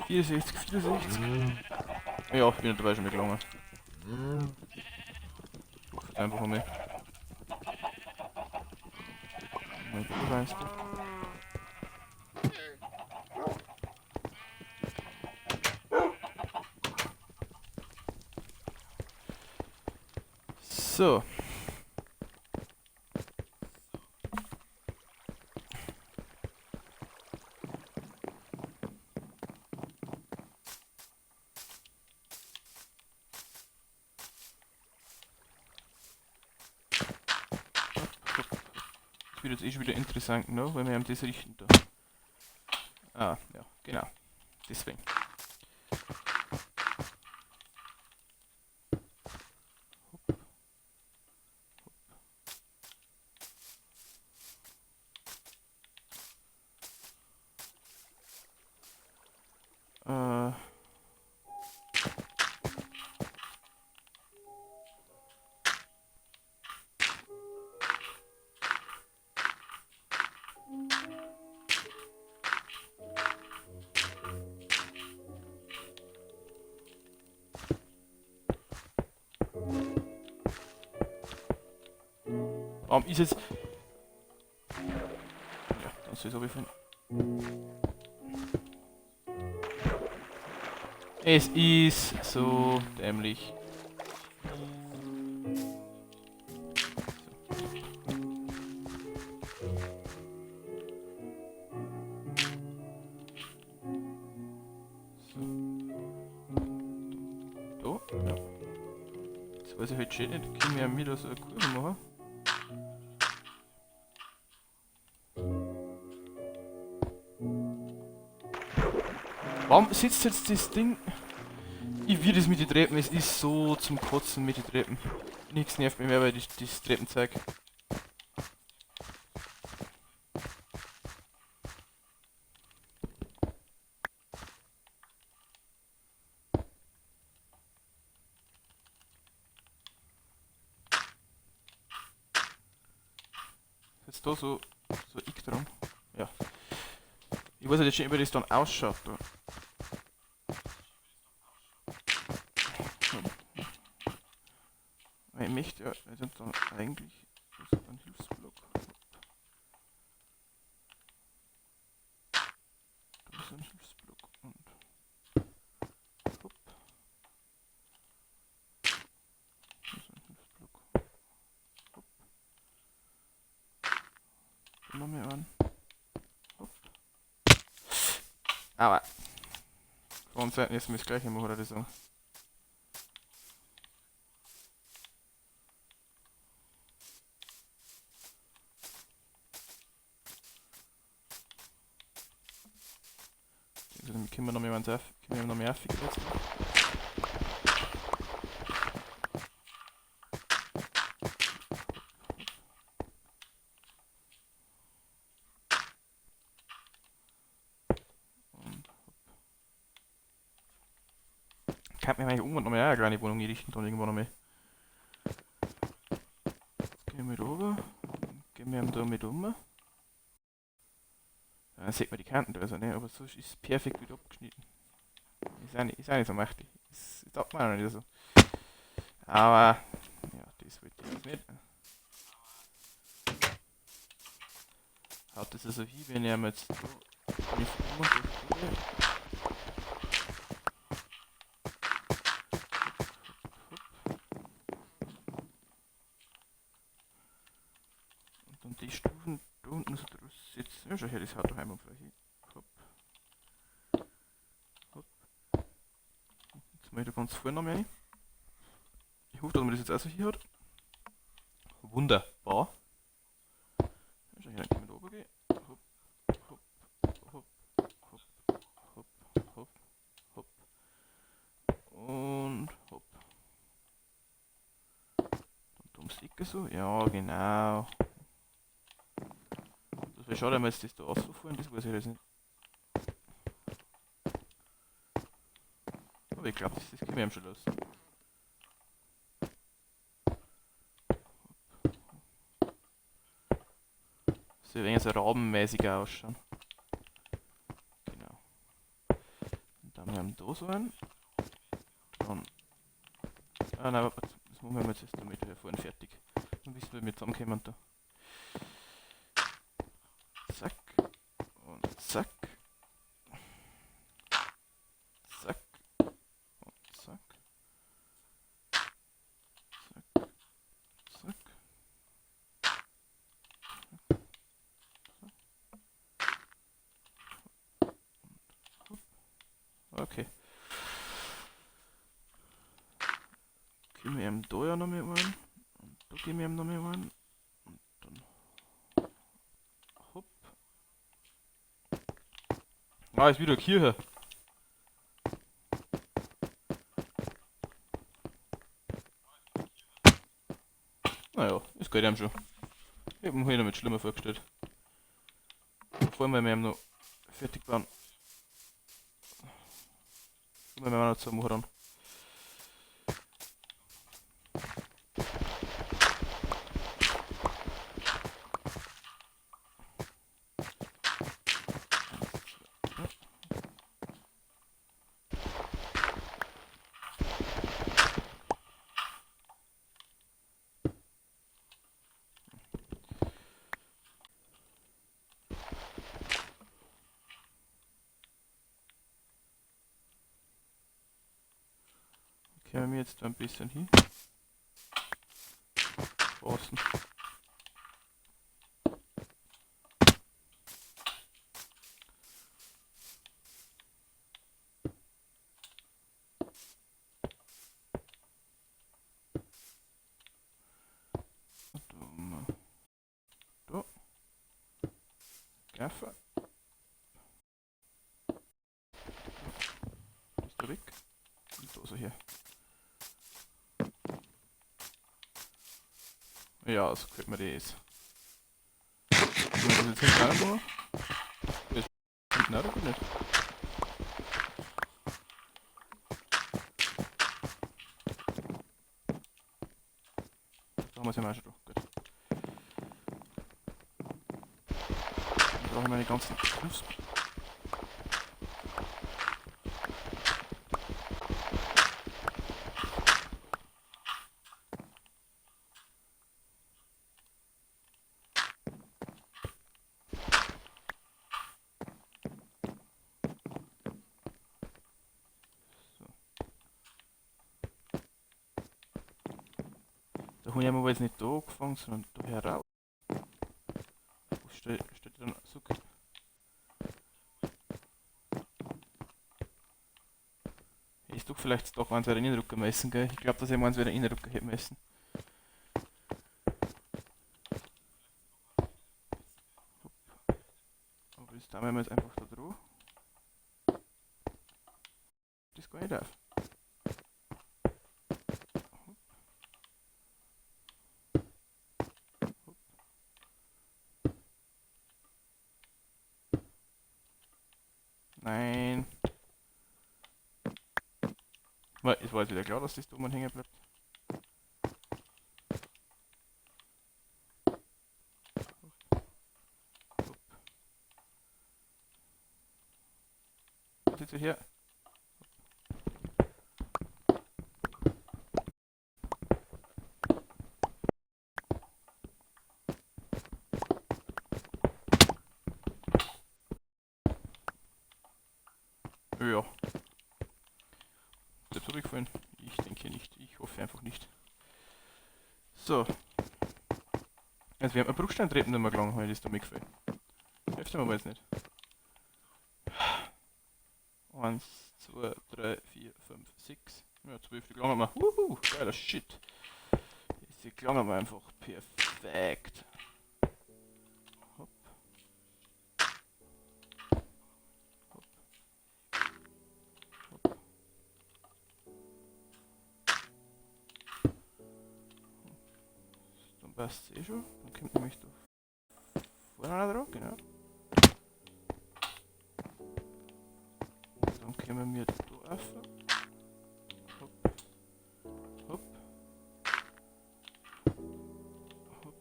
64, 64. Ja, ich bin dabei schon mitgelangen. Einfach mal. So. Das wird jetzt eh schon wieder interessant, ne? Weil wir haben das richten da. Ah, ja, genau. Deswegen. Hopp. Hopp. Warum ist jetzt... Ja, dann soll es aber. Es ist so dämlich. So. Da, ja. Das weiß ich halt schon nicht. Können wir wieder so eine Kurve machen? Warum sitzt jetzt das Ding? Ich will das mit den Treppen, es ist so zum Kotzen mit den Treppen. Nichts nervt mich mehr, weil ich das Treppenzeug. Jetzt da so ich dran. Ja. Ich weiß nicht, wie das dann ausschaut. Da. Ich möchte ja dann eigentlich so einen Hilfsblock. Da ist ein Hilfsblock und hopp. Da ist ein Hilfsblock. Hopp. Dann machen wir an. Hopp. Aber von Seiten ist mir das gleiche machen, würde ich sagen. Dann können wir noch mehr eins auf, können wir noch mehr auf jetzt. Und hopp. Kann mir eigentlich irgendwann noch mehr eine kleine Wohnung einrichten, dann irgendwann noch mehr. Jetzt gehen wir rüber. Gehen wir da mit um. Dann sieht man die Kanten da also nicht, aber so ist es perfekt wieder abgeschnitten. Ist auch nicht so mächtig. Das taugt mir auch noch nicht so. Aber, ja, das wollte ich jetzt nicht. Haut das also hin, wenn ich jetzt da nicht um und durch. Und dann die Stufen da unten so draus sitzen. Ja, schau her, das haut doch einmal frei hin. Hopp. Hopp. Jetzt mach ich da ganz vorne noch mehr rein. Ich hoffe, dass man das jetzt auch so hier hat. Wunderbar. Ja, schau her, dann können wir da oben gehen. Hopp, hopp, hopp, hopp, hopp, hopp, hopp. Und hopp. Und ums Ecke so. Ja, genau. Das wäre schade, wenn wir jetzt das da ausfahren, das weiß ich jetzt nicht. Aber ich glaub, das können wir ihm schon lassen. Soll ein wenig so raubenmäßig ausschauen. Genau. Und dann haben wir da so einen. Dann. Ah nein, warte, das machen wir jetzt erst damit wir vorhin fertig. Dann wissen wir, wie wir zusammenkommen da. Zack. Und zack. Zack. Und zack. Zack. Zack. Okay. Gehen wir ihm da ja noch mal rein. Und da gehen wir ihm noch mal rein. Und dann hopp. Ah, ist wieder eine Kirche. Naja, ist geht ihm schon. Ich hab mir heute mit schlimmer vorgestellt. Bevor wir ihm noch fertig bauen. Wenn wir noch zwei machen dann. Kehren wir jetzt ein bisschen hin. Draußen. Da. Gaffer. Ist da weg. Und da so her. Ja, so gefällt mir das. Können wir das jetzt hinten auch noch machen? Das hinten auch noch nicht. Da haben wir es ja mal schon durch. Gut. Dann brauche ich meine ganzen Knospen. Da habe ich aber jetzt nicht da angefangen, sondern da heraus. Wo steht dann so? Vielleicht doch eins wieder reinrücken müssen, gell? Ich glaube, dass ich eins wieder reinrücken hätte müssen. Aber das da wir jetzt einfach da drauf. Das gar nicht auf. Hopp. Nein. Es war jetzt wieder klar, dass das da oben hängen bleibt. Hopp. Was ist jetzt hier? Ja. Ist zurückgefallen? Ich denke nicht. Ich hoffe einfach nicht. So. Also wir haben eine Bruchsteintreppen nicht mehr gelangt, heute ist da mitgefallen. Hilft mir aber jetzt nicht. 1, 2, 3, 4, 5, 6. Ja, 12 gelangen wir. Wuhu, geiler Shit. Das gelangen wir einfach perfekt. Hopp. Hopp. Hopp. Dann passt es eh schon. Dann kommt nämlich da vorne noch dran, genau. Dann kommen wir da rauf. Hopp. Hopp. Hopp.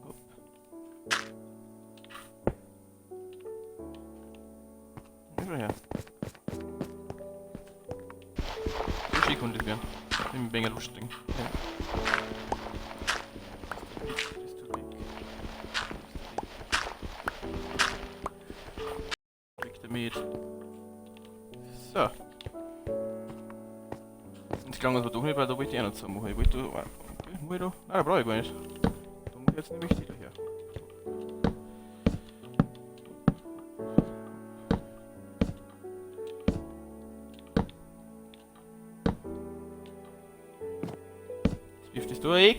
Hopp. Hopp. Schau her. So schön konnte es werden. Ich bin ein wenig lustig. Ja. Das tut weg. Weg damit. So. Jetzt klang es aber doch nicht, weil da wollte ich auch noch zusammen machen. Ich wollte da. Okay, muss ich da? Nein, da brauche ich gar nicht. Da muss ich jetzt nämlich die da her. Jetzt wirft es durch.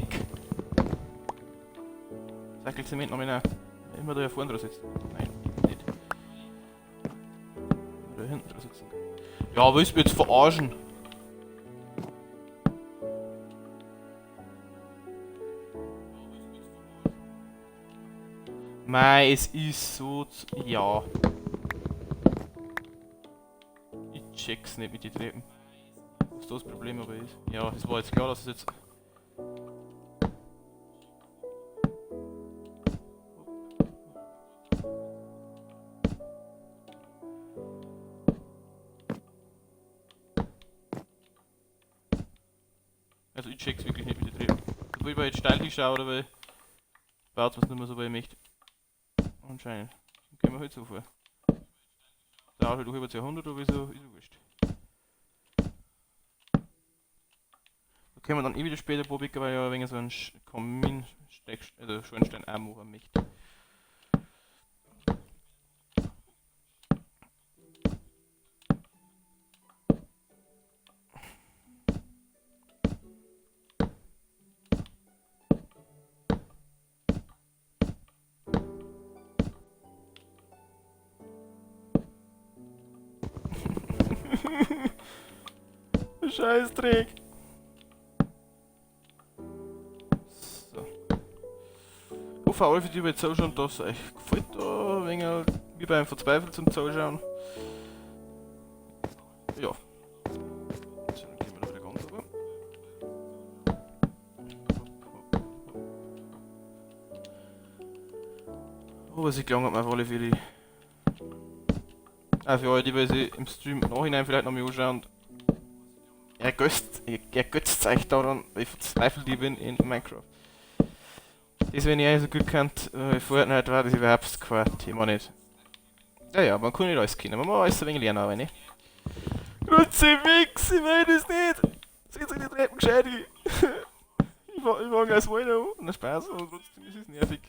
Sackelzement noch mal immer da vorne dran sitzen. Nein, nicht. Da hinten dran sitzen. Ja, willst du mich jetzt verarschen? Mei, es ist so ja. Ich check's nicht mit den Treppen. Was da das Problem aber ist. Ja, es war jetzt klar, dass es jetzt. Also ich check's wirklich nicht mit den Treppen. Obwohl ich jetzt steil hinschaue, oder weil baut was nicht mehr so, wie ich möchte. Anscheinend. Dann gehen wir halt so vor. Dauert halt auch über 200 oder so, ist ja wurscht. Da können wir dann eh wieder später probieren, weil ich ja ein wenig so einen Kamin, also Schornstein auch machen möchte. Scheißdreck. So. Ich hoffe, alle für die, die jetzt zuschauen, dass es euch gefällt, da ein wenig wie beim Verzweifeln zum Zuschauen. Ja. So, dann gehen wir da wieder ganz runter. Hopp, hopp, hopp. Aber sie gelangt mir auf alle Fälle. Auch für alle, die sich im Stream im Nachhinein vielleicht noch mal anschauen. Ergötzt euch daran, wie verzweifelt ich bin in Minecraft. Das, wenn ich eigentlich so gut kennt, Fortnite war das überhaupt kein Thema nicht. Ja, ja, man kann nicht alles kennen, man muss alles ein wenig lernen, aber nicht. Kruzifix, ich will das nicht! Seht euch die Treppen gescheit hin! Ich fang gleich das Wollen an. Na Spaß, aber trotzdem ist es nervig.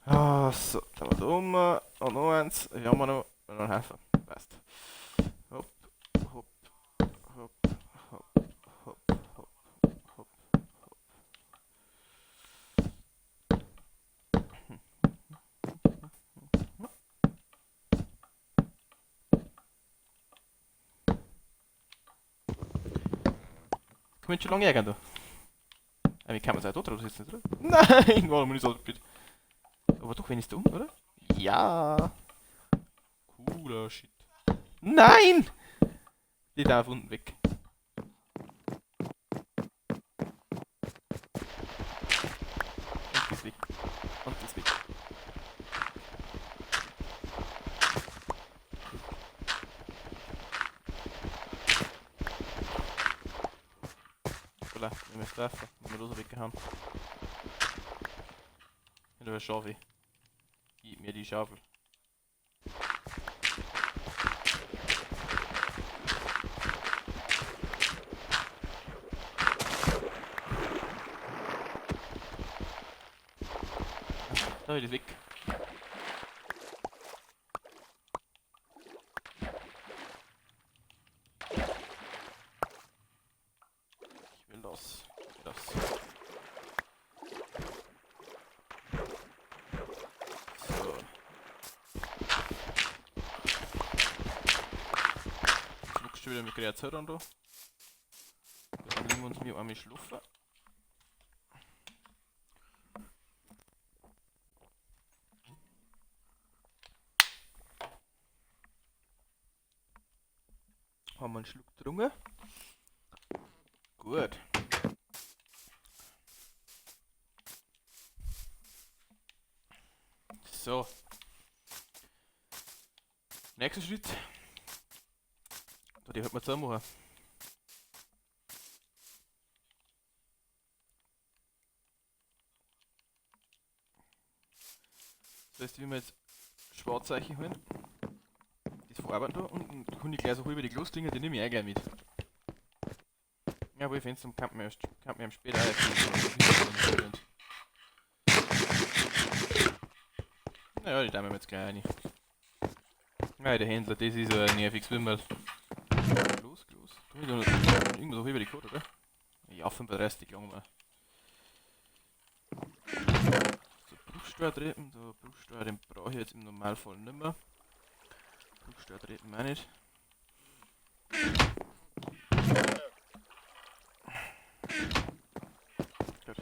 Ah, so, da war da oben und noch eins. Hier haben wir noch einen Haufen. Passt. Hopp, hopp, hopp, hopp, hopp, hopp, hopp, hopp. Kann man schon lange ärgern, du. Wie kann man es auch da drauf sitzen, oder? Nein, warum nicht so blöd? Aber doch, wenn ich da unten, oder? Ja! Cooler Shit. Nein! Die darf unten weg. Und das weg. Und das weg. Hoppala, wir müssen treffen. Wenn wir da so weggehauen. In der Schaufel. Gib mir die Schaufel. Da ist es weg. Ich will das. Ich will das. So. Jetzt wächst schon wieder mit Kreatur an da. Dann legen wir uns mir einmal schlafen. Haben wir einen Schluck getrunken. Gut. So. Nächster Schritt. Da die halt mal zusammen machen. Das heißt, wie wir jetzt Schwarzeichen holen. Das verarbeiten da und kann ich gleich so über die Glasdinger, die nehme ich auch gleich mit. Ja, aber ich Fenster kann man ja später auch öffnen. Naja, die tun wir jetzt gleich rein. Ja, der Händler, das ist ein nerviges Wimmel. Los, los. Da ist noch irgendwas so über die Code, oder? Ja, 35 lang mal. So, Bruchsteuertreppen, da Bruchsteuer, den brauche ich jetzt im Normalfall nicht mehr. Bruchsteuertreppen auch nicht. Gut.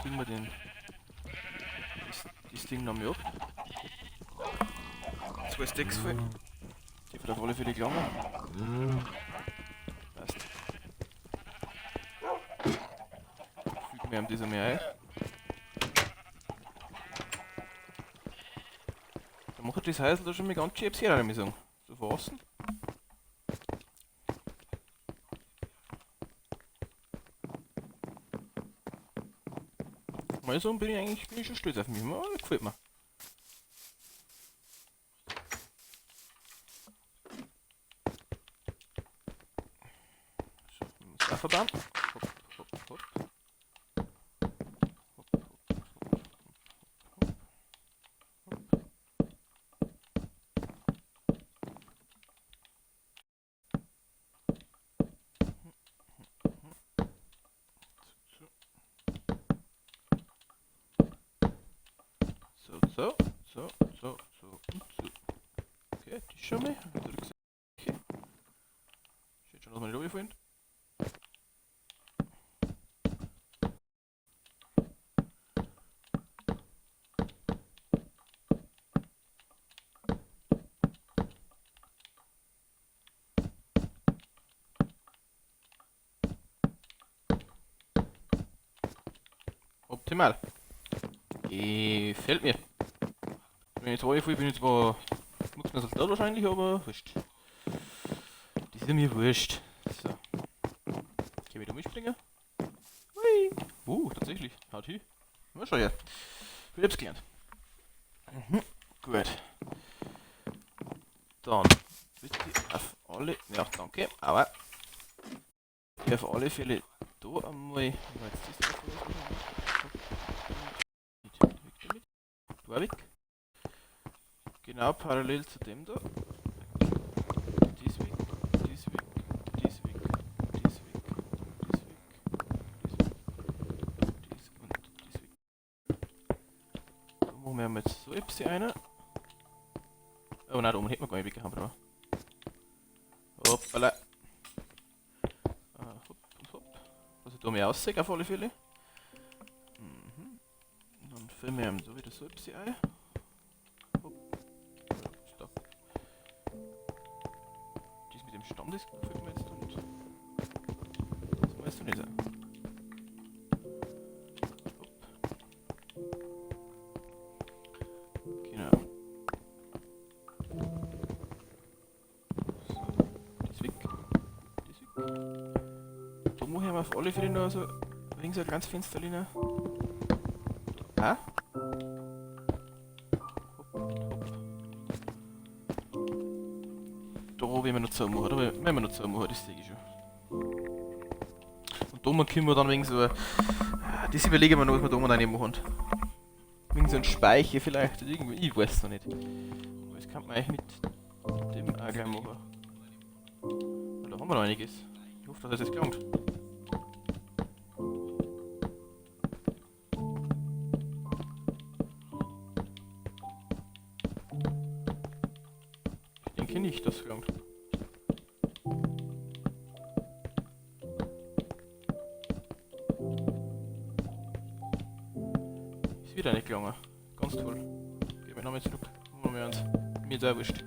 Kriegen wir den das Ding noch mal ab. 2 Stacks voll. Die wird auf alle Fälle gelangen. Passt. Fügen wir ihm das einmal ein. Da macht das Häusl da schon mal ganz schön etwas her, muss ich sagen. So von außen. Mal so bin ich eigentlich schon stolz auf mich. Ja, gefällt mir. So, wir müssen auch verbauen. Hopp, hopp, hopp. Hopp, hopp, hopp, hopp, hopp, hopp. So, so, so, so, so und so. Okay, die schon mal. Okay. Steht schon, dass wir nicht runterfallen. Optimal. Gefällt mir. Wenn ich jetzt runterfalle, bin ich zwar nichts mehr so da wahrscheinlich, aber wurscht. Das ist mir wurscht. So. Kann ich wieder mitspringen? Hui! Tatsächlich. Haut hin. Na, schau her. Ich hab's gelernt. Mhm. Gut. Dann bitte auf alle... Ja, danke, aber... Ich auf alle Fälle da einmal... Jetzt ist das da weg. Genau parallel zu dem da. Dies weg, dies weg, dies weg, dies weg, dies weg, dies weg, dies und dies weg. Da machen wir jetzt so etwas rein. Oh nein, da oben hätten wir gar nicht weggehauen brauchen. Hoppala. Hopp und hopp. Was ich da mehr aussehe auf alle Fälle. Mhm. Dann füllen wir so wieder so etwas ein. Hopp. Stopp. Das mit dem Stamm, das gefällt mir jetzt noch nicht. Das muss jetzt nicht sein. Hopp. Genau. So, das weg. Das weg. Da mache ich mir auf alle Fälle noch so links ein kleines Fenster rein. Ah? Hopp, hopp. Da werden wir noch zu machen, da werden wir noch zu machen, das sehe ich schon. Und da können wir dann wegen so ein... Das überlegen wir noch, was wir da oben machen. Wegen so ein Speicher vielleicht, oder irgendwie, ich weiß noch nicht. Aber das kann man eigentlich mit dem auch gleich machen. Da haben wir noch einiges. Ich hoffe, dass das jetzt gelangt. Ich denke nicht, dass es gelangt. Ist wieder nicht gelangen. Ganz toll. Gehen wir nochmal zurück. Machen wir uns. Mir ist auch wurscht.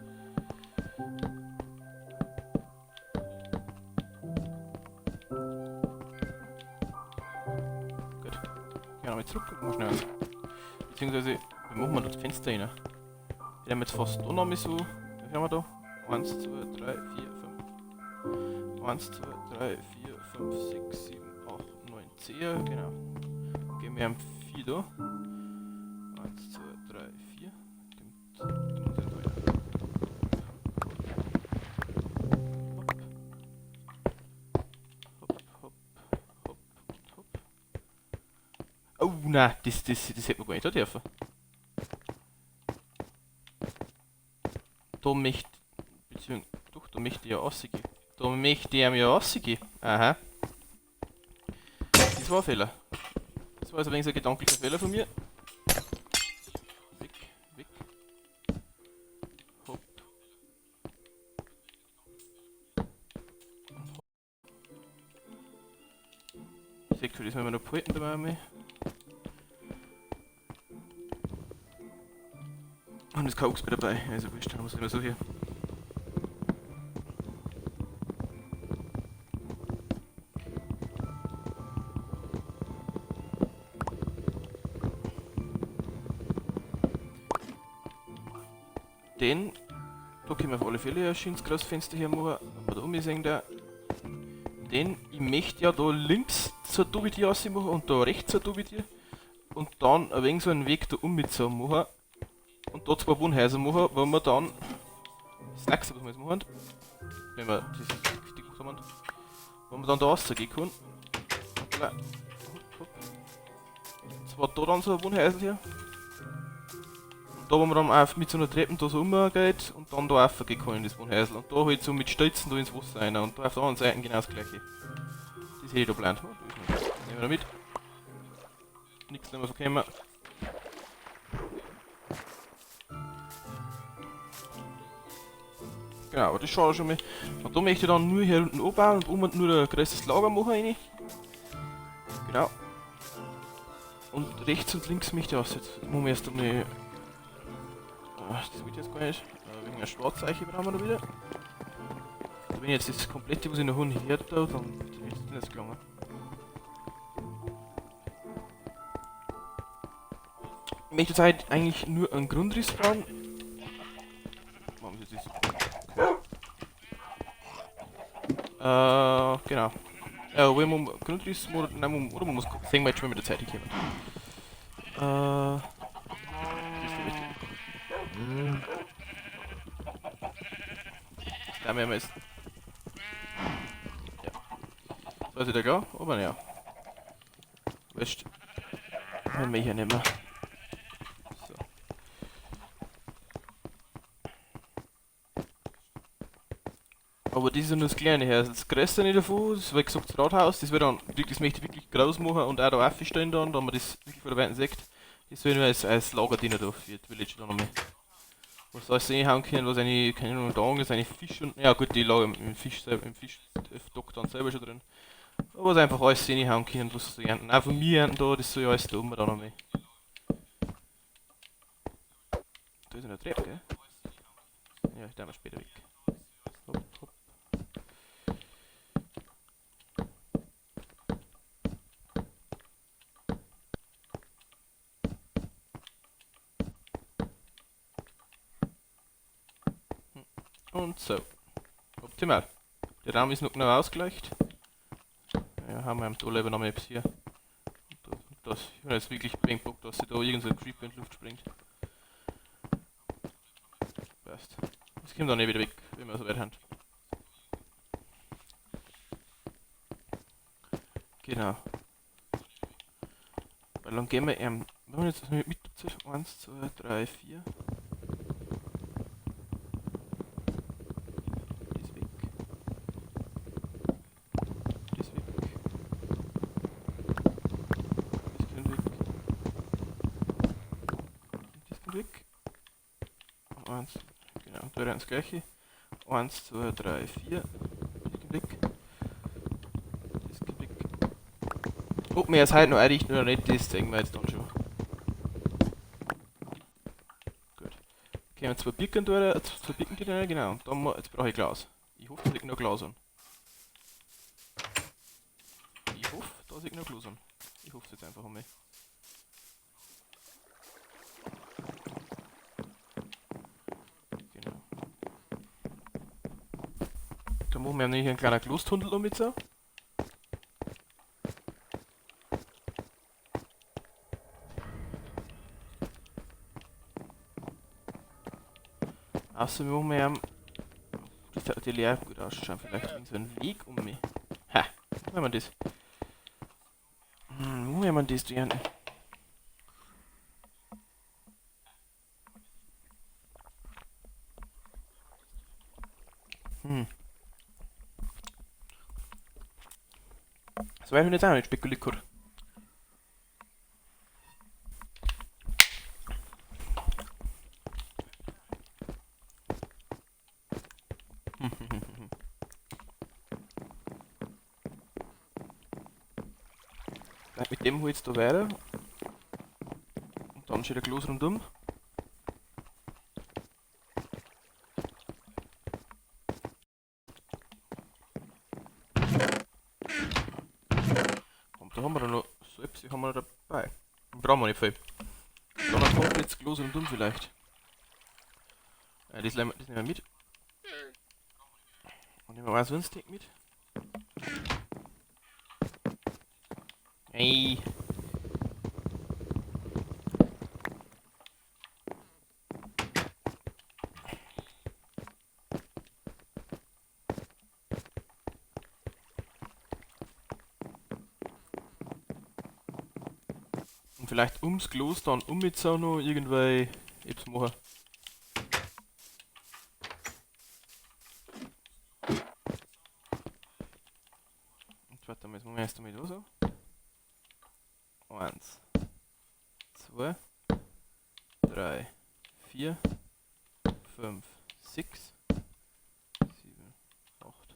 Gut. Gehen wir nochmal zurück und machen schnell eins. Beziehungsweise, wie machen wir das Fenster rein? Wir haben jetzt fast da noch mal so. Wie viel haben wir da? 1, 2, 3, 4, 5. 1, 2, 3, 4, 5, 6, 7, 8, 9, 10. Genau. Gehen wir haben 4 da. 1, 2, 3, 4. Da muss ich da rein. Hopp. Hopp, hopp, hopp und hopp. Oh nein, das hätte man gar nicht da dürfen. Da möchte, beziehungsweise, doch, da möchte ich ja rausgehen. Da möchte ich ja rausgehen. Aha. Das war ein Fehler. Das war also ein wenig so ein gedanklicher Fehler von mir. Weg, weg. Hopp. Ich sehe schon, das müssen wir noch behalten dabei einmal. Und ist kein Ochs mehr dabei, also wurscht, dann muss ich immer so hier. Den, da können wir auf alle Fälle ein schönes großes Fenster hier machen, wenn wir da umsehen da. Denn ich möchte ja da links zur Dobitier raus machen und da rechts zur Dobitier. Und dann ein wenig so einen Weg da um mit so machen. Und da 2 Wohnhäuser machen, wo wir dann das nächste, was wir jetzt machen, wenn wir das richtig gemacht haben, wo wir dann da rausgehen können. Hoppla. Hopp, hopp. Und zwar da dann so ein Wohnhäusl hier. Und da, wo man dann auch mit so einer Treppe da so umgeht und dann da raufgehen kann in das Wohnhäusl. Und da halt so mit Stelzen da ins Wasser rein und da auf der anderen Seite genau das gleiche. Das hätte ich da geplant. Oh, da ist noch. Nehmen wir da mit. Nichts mehr verkommen. Genau, aber das schaut schon mal. Und da möchte ich dann nur hier unten anbauen und oben nur ein größeres Lager machen rein. Genau. Und rechts und links möchte ich aus. Jetzt machen wir erst einmal. Ach, das wird jetzt gar nicht. Wegen einer Schwarzeiche brauchen wir noch wieder. Also wenn ich jetzt das komplette, was ich noch habe, her da, dann wird das nicht gelangen. Ich möchte jetzt halt eigentlich nur einen Grundriss bauen. Machen wir das. Genau. Wollen wir Grundriss oder, nein, oder man muss sehen wir jetzt schon, wenn wir mit der Zeit kommen. Das ist der richtige. Da werden wir jetzt Das weiß ich da klar, aber naja. Wurscht. Wenn wir hier nicht mehr. So. Aber das ist ja nur das Kleine her. Das Größte nicht davon, das war wie gesagt das Rathaus, das wird dann, das möchte ich wirklich groß machen und auch da aufstellen dann, da man das wirklich von der Weiten sieht. Das soll nur als Lager dienen da für die Villager dann nochmal. Was alles reinhauen können, was eine, keine Ahnung, da ist, eine Fisch und, ja gut, die Lager im Fisch, im Fischdock dann selber schon drin. Aber was einfach alles reinhauen können, was sie ernten. Auch von mir ernten da, das soll ja alles da oben dann nochmal. Da ist eine Treppe, gell? Ja, ich darf mal später weg. Hopp, hopp. Und so. Optimal. Der Raum ist noch genau ausgeleuchtet. Ja, haben wir am Toll eben noch mal etwas hier. Und das, ich habe jetzt wirklich keinen Bock, dass sich da irgend so ein Creeper in die Luft springt. Passt. Das kommt dann eh wieder weg, wenn wir so weit haben. Genau. Weil dann gehen wir eben. Wenn wir jetzt mit 1, 2, 3, 4. Das gleiche. 1, 2, 3, 4. Das geht weg. Das geht weg. Ob wir es heute noch einrichten oder nicht, das zeigen wir jetzt dann schon. Gut. Okay, wir 2 Birken da, 2 Birken da, genau. Und dann, jetzt brauche ich Glas. Ich hoffe, dass ich noch Glas habe. Ich hoffe, dass ich noch Glas habe. Ich hoffe es jetzt einfach einmal. Da machen wir nämlich einen kleinen Glostunnel damit so. Außer wir machen wir das hat die leer gut ausschauen, vielleicht irgend so einen Weg um mich. Ha, wo haben wir das? Wo haben wir das zu ernten? Das weiß ich jetzt auch nicht spekuliert gerade. Mit dem hol ich jetzt da weiter. Und dann steht der Glas rundum. Und da haben wir dann noch so etwas, haben wir noch dabei. Brauchen wir nicht viel. Dann ein komplettes Glas rundum vielleicht. Das nehmen wir mit. Und nehmen wir auch so ein Stick mit. Ey. Und vielleicht ums Glas dann um mit so noch irgendwelche etwas machen. Und warte mal, jetzt machen wir erst einmal da so. 1, 2, 3, 4, 5, 6, 7, 8.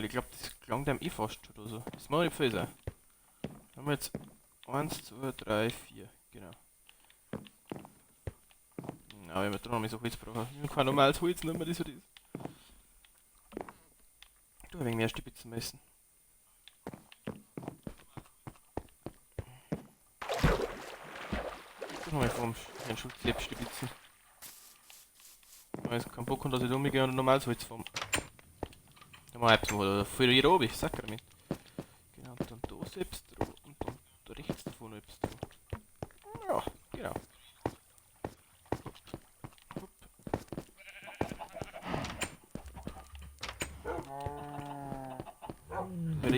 Ich glaub, das klang dem eh fast schon oder so. Das mache ich nicht viel sein. Haben wir jetzt 1, 2, 3, 4, genau. Na, wenn wir da noch mal so Holz brauchen. Ich kann normales Holz nicht mehr, das oder das. Du, ein wenig mehr Stibitzen messen. Nochmal vom Herrn Schulz stibitzen. Ich habe keinen Bock, dass ich da umgehe und normales Holz farm. Da machen wir etwas machen, da voll hier oben, Sakrament. Genau, und dann da selbst drauf und dann da rechts davon noch etwas drauf. Ja, genau. Hopp, hopp.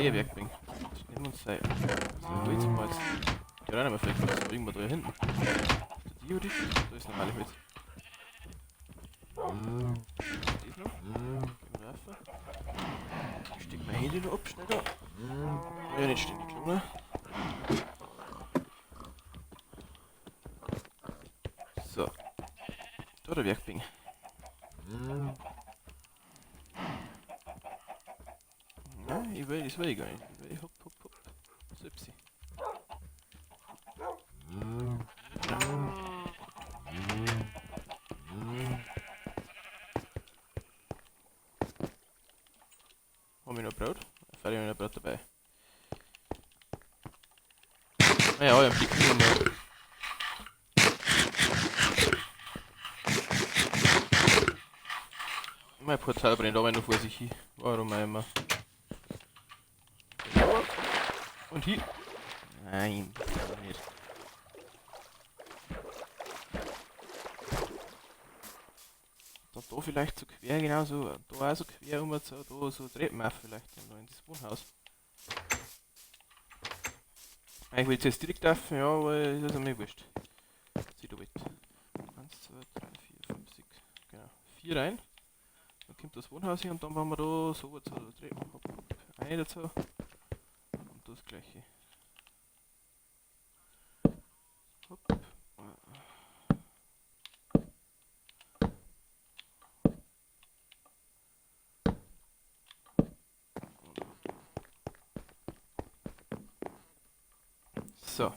Eh Werkbank. Nehmen wir uns sein Holz mal jetzt. Ja, nein, aber vielleicht was bringen wir da hinten. Die oder die? Da ist normale Holz. Das noch. Gehen wir rauf. Ich steck mein Handy noch ab, schnell da. Ja, nicht ständig klonen. So. Da der Werkbank. Nein, ich will, das will ich gar nicht. Ich will, hopp, hopp, hopp. Süpsi. Haben wir noch Brot? Fertig, haben wir noch Brot dabei. Naja, ja, einen Blick nehmen wir. Mein Portal brennt aber noch vor sich hin. Warum auch immer. Und hier. Nein, das kann ich nicht. Da vielleicht so quer, genauso. Da auch so quer um so, da so dreht man auch vielleicht in das Wohnhaus. Eigentlich will ich jetzt direkt laufen, ja, aber ist also mir wurscht. Zieh da mit. 1, 2, 3, 4, 5, 6, genau. 4 rein. Dann kommt das Wohnhaus hier und dann bauen wir da so, so, dreht man, hopp, hopp, eine dazu. Und das gleiche. Hopp. So.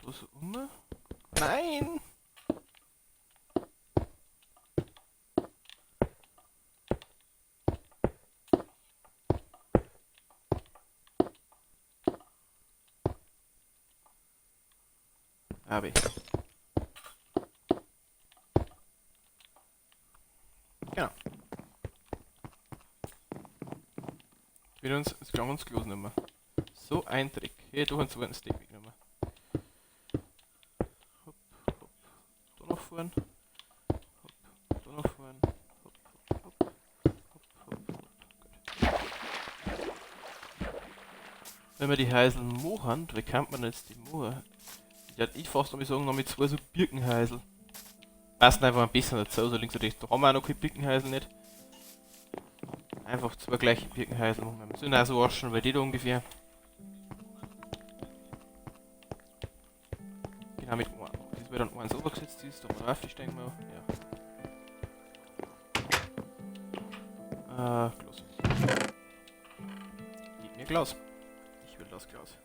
Da so um. Nein! Habe ich. Genau. Wir uns das klang uns Klos nicht mehr. So ein Trick. Hier, du hast so einen Stick weggenommen. Hopp, hopp. Da noch fahren. Hopp, da noch fahren. Hopp, hopp, hopp. Hopp, hopp, hopp. Gut. Wenn wir die Heisel machen, wie kann man jetzt die machen? Ja, ich fast noch sagen, noch mit zwei so Birkenheisel. Passen einfach ein bisschen dazu, so links und rechts. Da haben wir auch noch keine Birkenheisel nicht. Einfach zwei gleiche Birkenheisel machen wir. Sollen auch so waschen, weil die da ungefähr. Genau, mit das wird dann eins obergesetzt ist, da mal raufsteigen wir. Ja. Glas. Gib mir Glas. Ich will das Glas.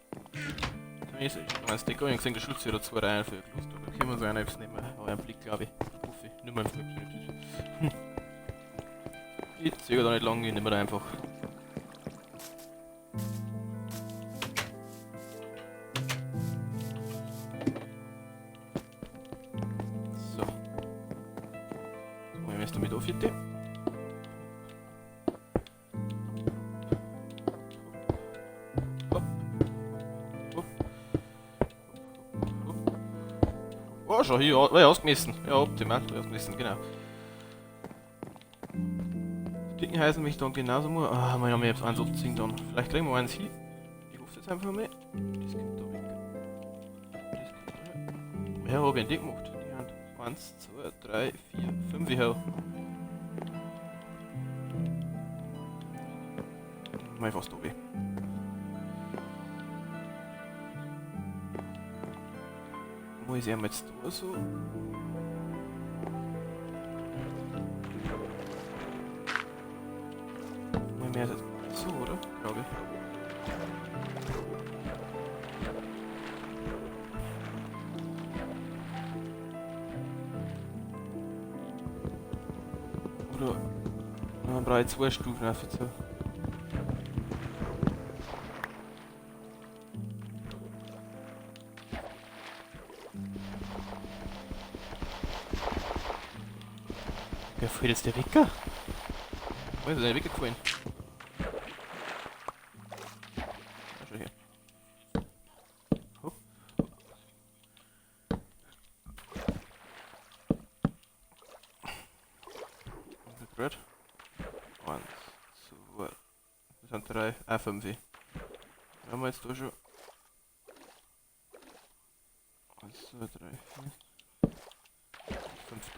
Ich habe einen Deck gesehen, der Schulze hat 2 Reihen für Glas. Da können wir uns einen selbst nehmen. Aber einen Blick, glaube ich. Hoffe ich. Nicht mehr im Flug. Ich zögere da nicht lange, ich nehme da einfach. So. So, wir müssen damit aufhören. Oh, schon hier, ja, ausgemessen. Ja, optimal, ausgemessen, genau. Birkenheisel mich dann genauso muss. Ah, wir haben jetzt eins abziehen dann. Vielleicht kriegen wir eins hier. Ich hoffe jetzt einfach mal. Das kommt da weg. Das kommt da weg. Ja, hab ich ein Ding gemacht. Die Hand. 1, 2, 3, 4, 5, ich hab. Mal fast oben. Wo ist er jetzt da so? Mal mehr als so, oder? Glaube ich. Oder dann brauche ich 2 Stufen auf jetzt. Wer fällt jetzt der Wecker? Oh, ist er weggefallen. Schau her. Hopp. Gut. 1, 2, das sind 3, 5. Haben wir jetzt da schon. 1, 2, 3, 4. 5.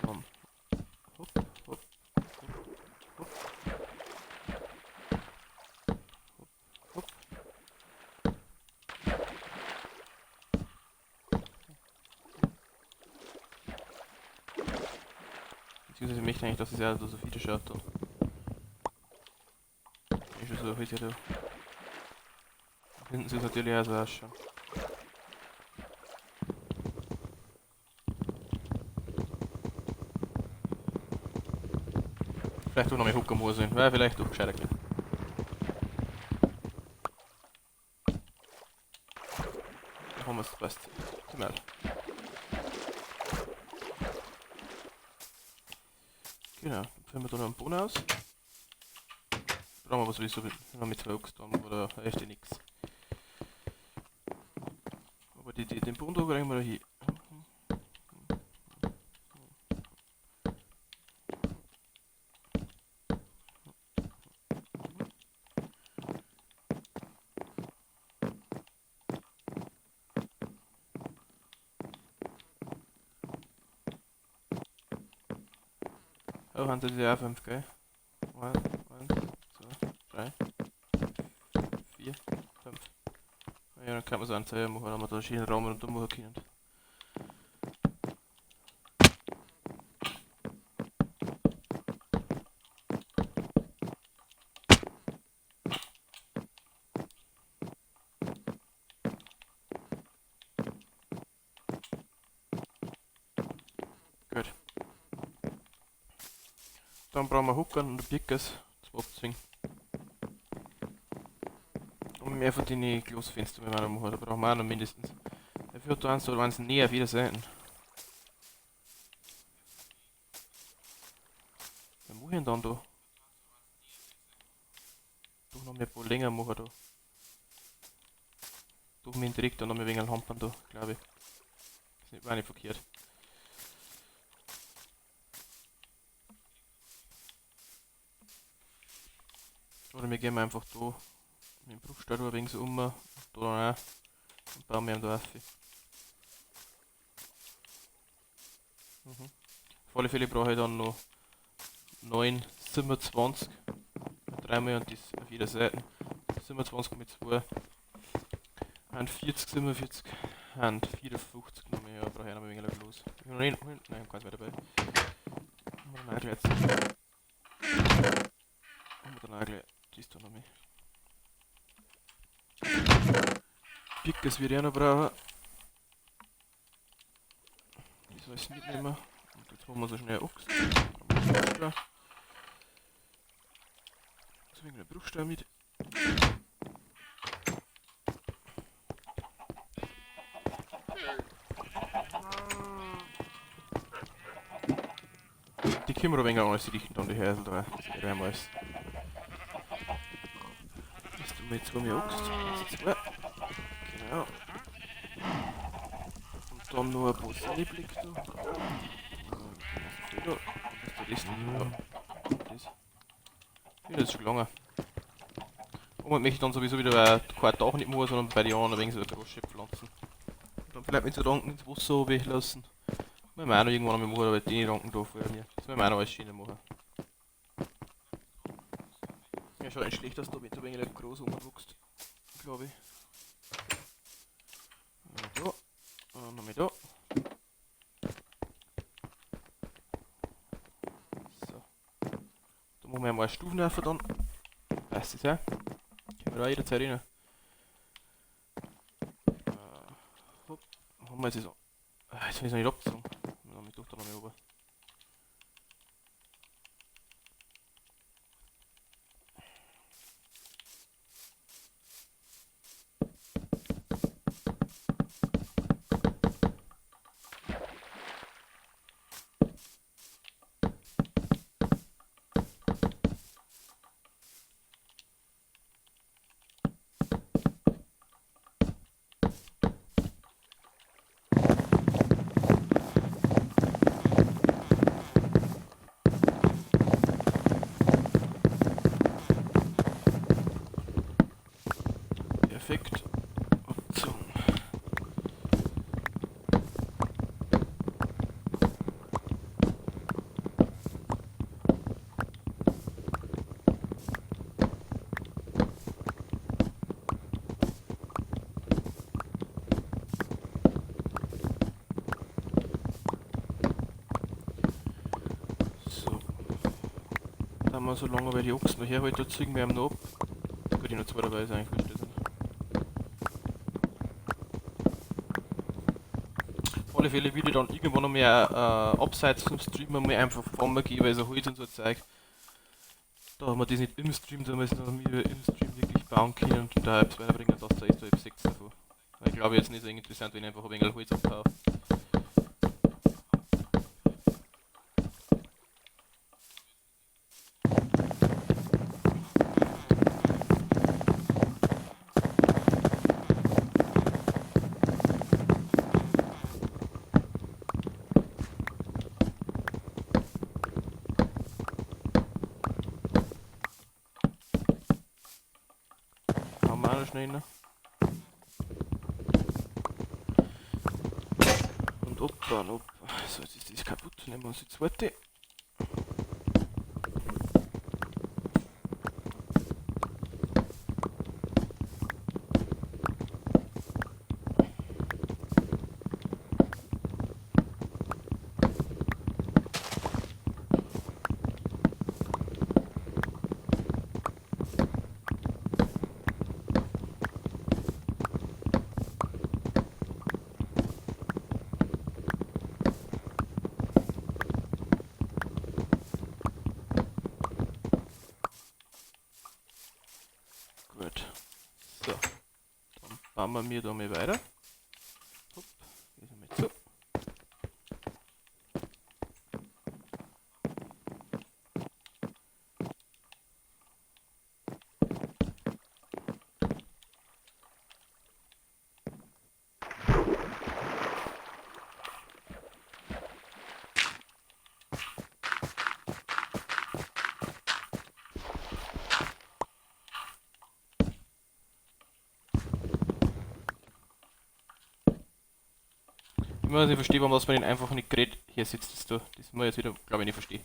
Dann. Hopp, hopp, hopp, hopp. Hopp, hopp. Beziehungsweise möchte eigentlich, dass es ja so viele schaut dann. Ist schon so heute da. Hinten sieht es natürlich auch so aus schon. Vielleicht doch noch mehr Hook am Hose, wäre vielleicht doch gescheiter gewesen. Da haben wir es passt. Optimal. Genau, dann führen wir da noch einen Boden aus. Brauchen wir aber sowieso noch mit 2 Ochs da, aber da hilft ja nix. Aber den Boden da kriegen wir da hin. Oh, haben sie die auch 5, gell? 1, 2, 3, 4, 5. Ja, dann kann man so einen Zeiger machen, dann haben wir da einen schönen Raum und da machen können. Gut. Dann brauchen wir Hookern und Pickers zum Abziehen. Und mehr von den Glasfenstern müssen wir noch machen, da brauchen wir auch noch mindestens. Dafür hat da eins oder eins näher auf jeder Seite. Was mache ich denn dann da? Doch noch mehr ein paar länger machen da. Doch mit dem Trick da noch ein wenig hampern da, glaube ich. Das ist auch nicht verkehrt. Oder wir gehen einfach da mit dem Bruchstein ein wenig so um und da dann auch und bauen wir ihn da auf. Auf alle Fälle brauche ich dann noch 9, 27, 3 und das auf jeder Seite. 27 mit 2, 41, 47, 54 noch mehr, ja, brauche ich auch noch ein wenig los. Ich hab noch nicht, nein, ich hab keins mehr dabei. Haben wir dann auch gleich jetzt. Haben wir dann auch gleich. Das da noch mehr. Pickers würde ich auch noch brauchen. Das alles mitnehmen. Und jetzt machen wir so schnell Ochs. So, wegen der Bruchstein mit. Die können wir ein wenig alles richten, dann die Häusl da. Das ist ja alles. Das tun wir jetzt mehr Ochs. 2. Genau. Und dann noch ein paar Sonnenblick da. Das ist der Rest. Das. Ja, das ist schon gelangen. Und man möchte dann sowieso wieder kein Dach nicht machen, sondern bei den anderen ein wenig so große Pflanzen. Und dann vielleicht mit so Ranken ins Wasser runterlassen. Müssen wir auch noch irgendwann einmal machen, aber die Ranken da vor mir. Das müssen wir auch noch alles schöner machen. Ja, schaut nicht schlecht aus, da mit ein wenig groß rumwächst, glaube ich. Da. Und nochmal da. So. Da machen wir mal Stufen auf dann. Passt das ja? Können wir da jederzeit rein. Hopp. Haben wir jetzt so. Jetzt habe ich es noch nicht abgezogen. Dann doch da noch mal oben. Dann wir so lange, weil die Ochsen noch herholt, da ziehen wir ihm noch ab. Gut, ich noch zwei dabei, ist eigentlich wurscht. Auf alle Fälle würde ich dann irgendwann noch mehr abseits vom Stream mal einfach vor gehen, weil so Holz und so Zeug. Da haben wir das nicht im Stream, da müssen wir im Stream wirklich bauen können und da etwas weiterbringen, dass da ist da eben 6 davon. Weil ich glaube jetzt nicht so interessant, wenn ich einfach ein wenig Holz abbaue. Schnell rein. Und hopp, und hopp. So, jetzt ist das kaputt. Nehmen wir uns die zweite. Gut. So. Dann bauen wir mir da mal weiter. Hopp, das einmal zu. Ich muss nicht verstehen, warum man den einfach nicht gerät hier sitzt. Das, da. Das muss ich jetzt wieder, glaube ich, nicht verstehen.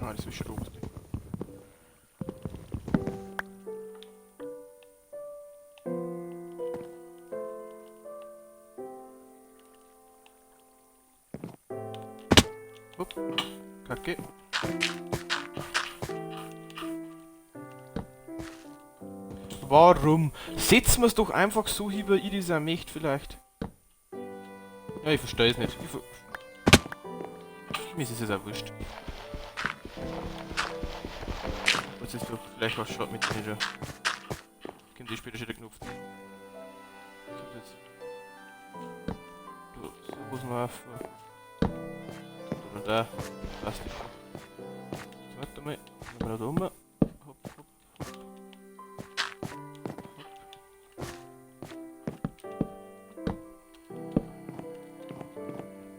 Ah, das ist schon doof. Hopp, Kacke. Warum? Setzen wir es doch einfach so hier bei dieser Mächt vielleicht. Ja, ich verstehe es nicht. Mir ist es jetzt auch wurscht. Was ist doch vielleicht was schaut mit denen da. Kommt die später schon der Knopf. Kommt jetzt. So, was noch auf. Da, passt schon. Warte mal, nehmen wir da oben. Hopp, hopp, hopp. Hopp.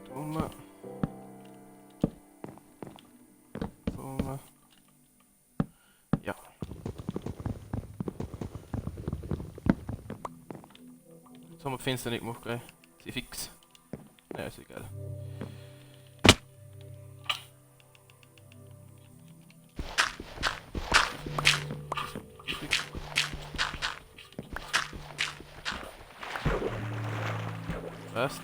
Da oben. Da oben. Ja. Jetzt haben wir die Fenster nicht gemacht, gell? Ist eh fix. Naja, ist egal. Passt.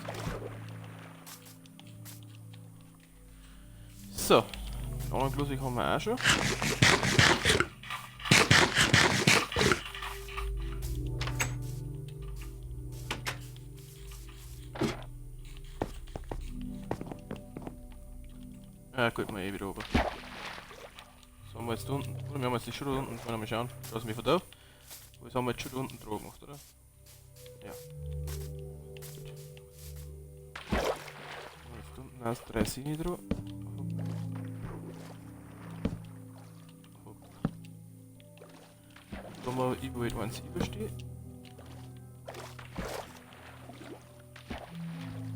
So, den anderen Glusig haben wir auch schon. Ah, gut, mal eh wieder oben. So haben wir jetzt da unten. Oder wir haben jetzt die schon da unten. Wollen wir mal schauen. Lass mich von da. Das haben wir jetzt schon da unten drauf gemacht, oder? Ja. Jetzt unten aus 3 Sini drauf. Hopp. Da haben wir überall eins überstehen.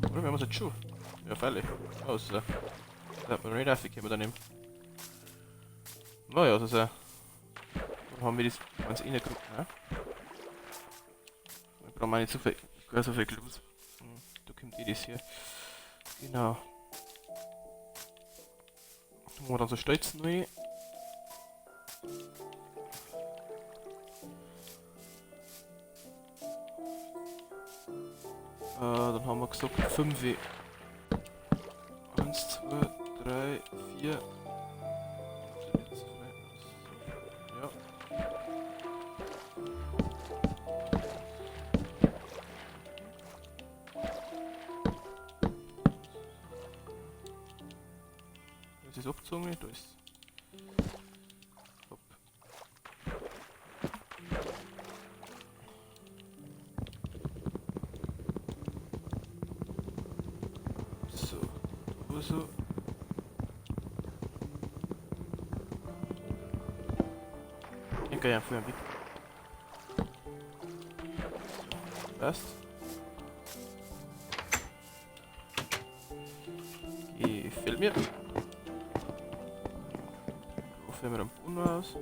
Oder wir haben es jetzt schon. Ja, freilich. Also, da hat man noch nicht aufgekommen daneben. Naja, also so. Dann haben wir das eins reingekriegt, ne? Wir brauchen auch nicht so viel, gar so viel Glas. Da kommt eh das hier. Genau. Da machen wir dann so Stelzen rein. Dann haben wir gesagt 5. 1, 2, 3, 4. Ja. Das ist abgezogen, da ist. Hopp. So, so. Ich gehe einfach weg. Passt. Gefällt mir. Da fällt mir am Boden raus.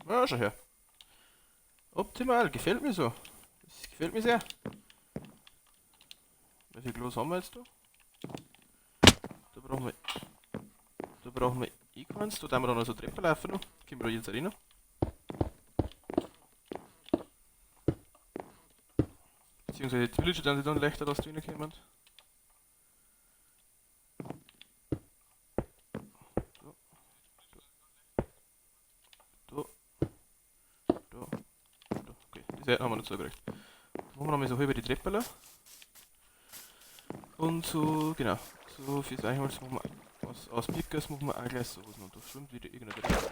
Ja, schau her. Optimal, gefällt mir so. Das gefällt mir sehr. Wie viel Glas haben wir jetzt da? Da brauchen wir eh keins. Da tun wir dann noch so Treppe laufen noch. Können wir da jetzt rein. Beziehungsweise die Villager dann dann leichter, dass die reinkommen. Die haben wir noch zugekriegt. Dann machen wir noch mal so halb die Treppe. Und so, genau. So fürs Eichholz machen wir aus Pickers machen wir auch gleich sowas noch. Da schwimmt wieder irgendeine Treppe raus.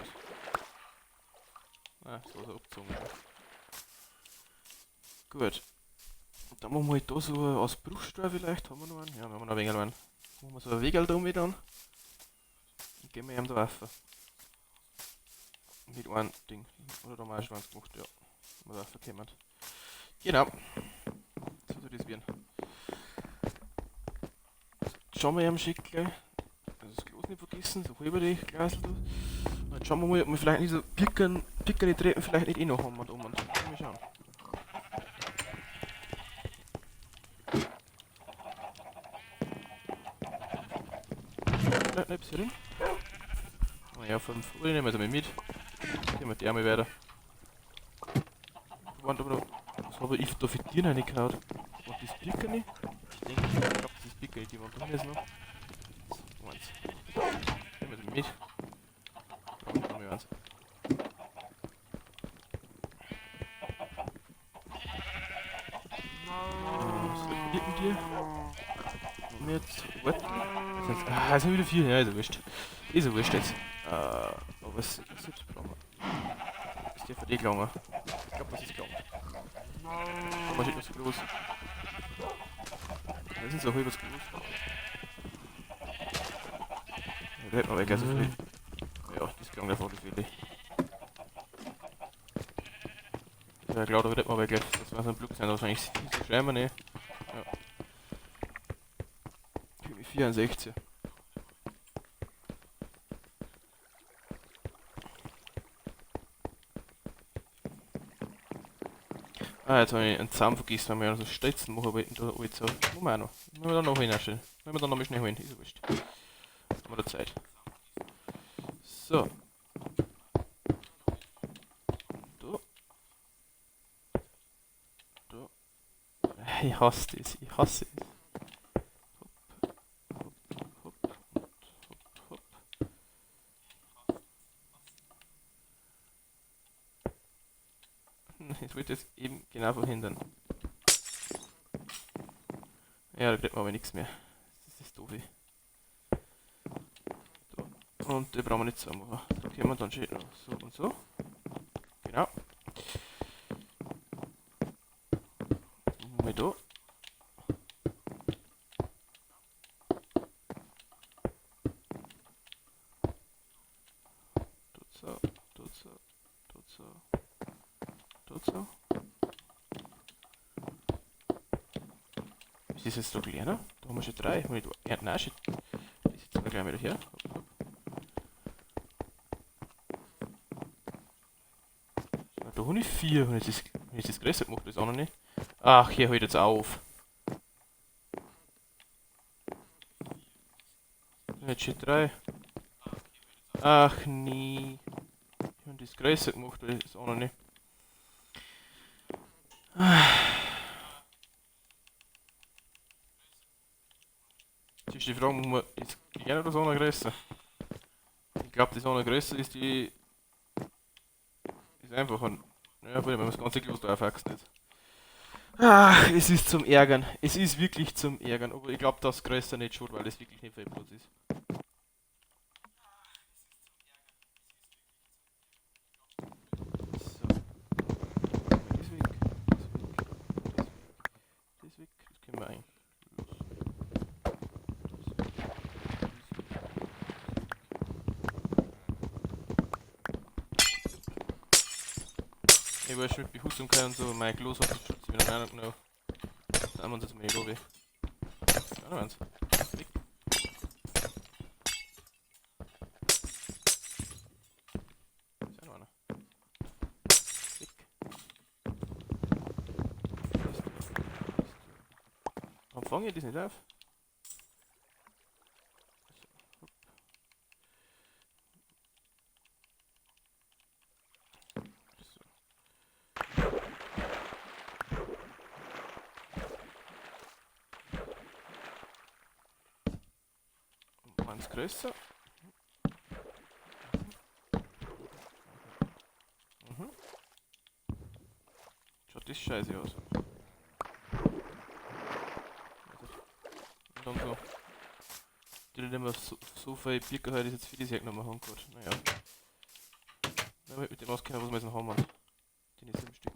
Ah, so ist er abgezogen. Gut. Und dann machen wir halt da so aus Bruchstor vielleicht. Haben wir noch einen? Ja, wir haben noch ein wenig einen. Machen wir so ein Wegerl da mit an. Und gehen wir ihm da rauf. Mit einem Ding. Oder da haben wir auch schon eins gemacht, ja. Mal raufgekommen. Genau. So soll das werden. Jetzt schauen wir ihm schick gleich. Also das Glas nicht vergessen, so halber die Glasl da. Und jetzt schauen wir mal, ob wir vielleicht nicht so pickerne Treppen vielleicht nicht eh noch haben und um. Mal schauen. Vielleicht noch etwas drin. Naja, 5 Uhr nehmen wir jetzt einmal mit. Gehen wir die einmal weiter. Was habe ich da für Tiere reingehauen? War das Pickerne? Ich denke, ich glaube, das ist Pickerne, die waren da jetzt noch. So, eins. Nehmen wir mit. Dann haben wir eins. So, Birkentier. Und jetzt warten. Ah, es sind wieder 4. Ja, ist ja wurscht. Ist ja wurscht jetzt. Aber was selbst brauchen wir? Ist der für die gelangen? Ich glaube, das ist gelangt. Aber steht noch so groß. Das ist so halbes groß. Ja, da hätten wir aber gleich so viel. Ja, das klang einfach das will ich. Ja, klar, da hätten wir aber gleich. Das war so ein Block sein, wahrscheinlich so scheinbar nicht. Ja. 64. Ah, jetzt habe ich einen Zaun vergessen, weil wir ja noch so Stelzen machen wollten. Da alles so. Machen wir auch noch. Müssen wir dann noch hinstellen. Müssen wir dann noch mal schnell holen. Ist ja wurscht. Haben wir da Zeit. So. Da. Da. Ich hasse das. Ich hasse es. Hopp. Hopp. Hopp. Und hopp. Hopp. Ich wollte das eben genau verhindern. Ja, da kriegt man aber nichts mehr. Das ist doof. Da. Und die brauchen wir nicht so machen. Da können wir dann schön noch so und so. Genau. Mal da. So, so, so, so. Ist das jetzt da kleiner? Da haben wir schon 3. Ja, nein, shit. Das setzen wir gleich wieder her. Hopp, hopp. Da habe ich 4. Und jetzt ist das größer gemacht, das auch noch nicht. Ach, hier hört jetzt auf. Jetzt schon 3. Ach nee. Ich habe das größer gemacht, das ist auch noch nicht. Jetzt ist die Frage, muss man ist kleiner oder so noch größer? Ich glaube, das auch noch größer ist die. Ist einfacher. Ja, wenn man das ganze Glas da aufwächst nicht. Ach, es ist zum Ärgern. Es ist wirklich zum Ärgern. Aber ich glaube, dass größer nicht schon, weil es wirklich nicht viel Platz ist. So. Das weg, das weg, das weg, das weg. Das können wir eigentlich. Ich war schon mit Behutsamkeit und so, aber mein Glas hat sich schon wieder rein genommen. Da haben wir uns jetzt mal nicht runter. Da noch eins. Weg. Ist auch noch einer. Weg. Warum fange ich das nicht auf? So, hopp. So. Eins größer. Mhm. Schaut das scheiße aus. Und dann so. Die nicht immer so viel Birke heute ist jetzt für die hergenommen haben gerade. Naja. Na, mit dem auskennen, was wir jetzt noch haben. Die 7 Stück.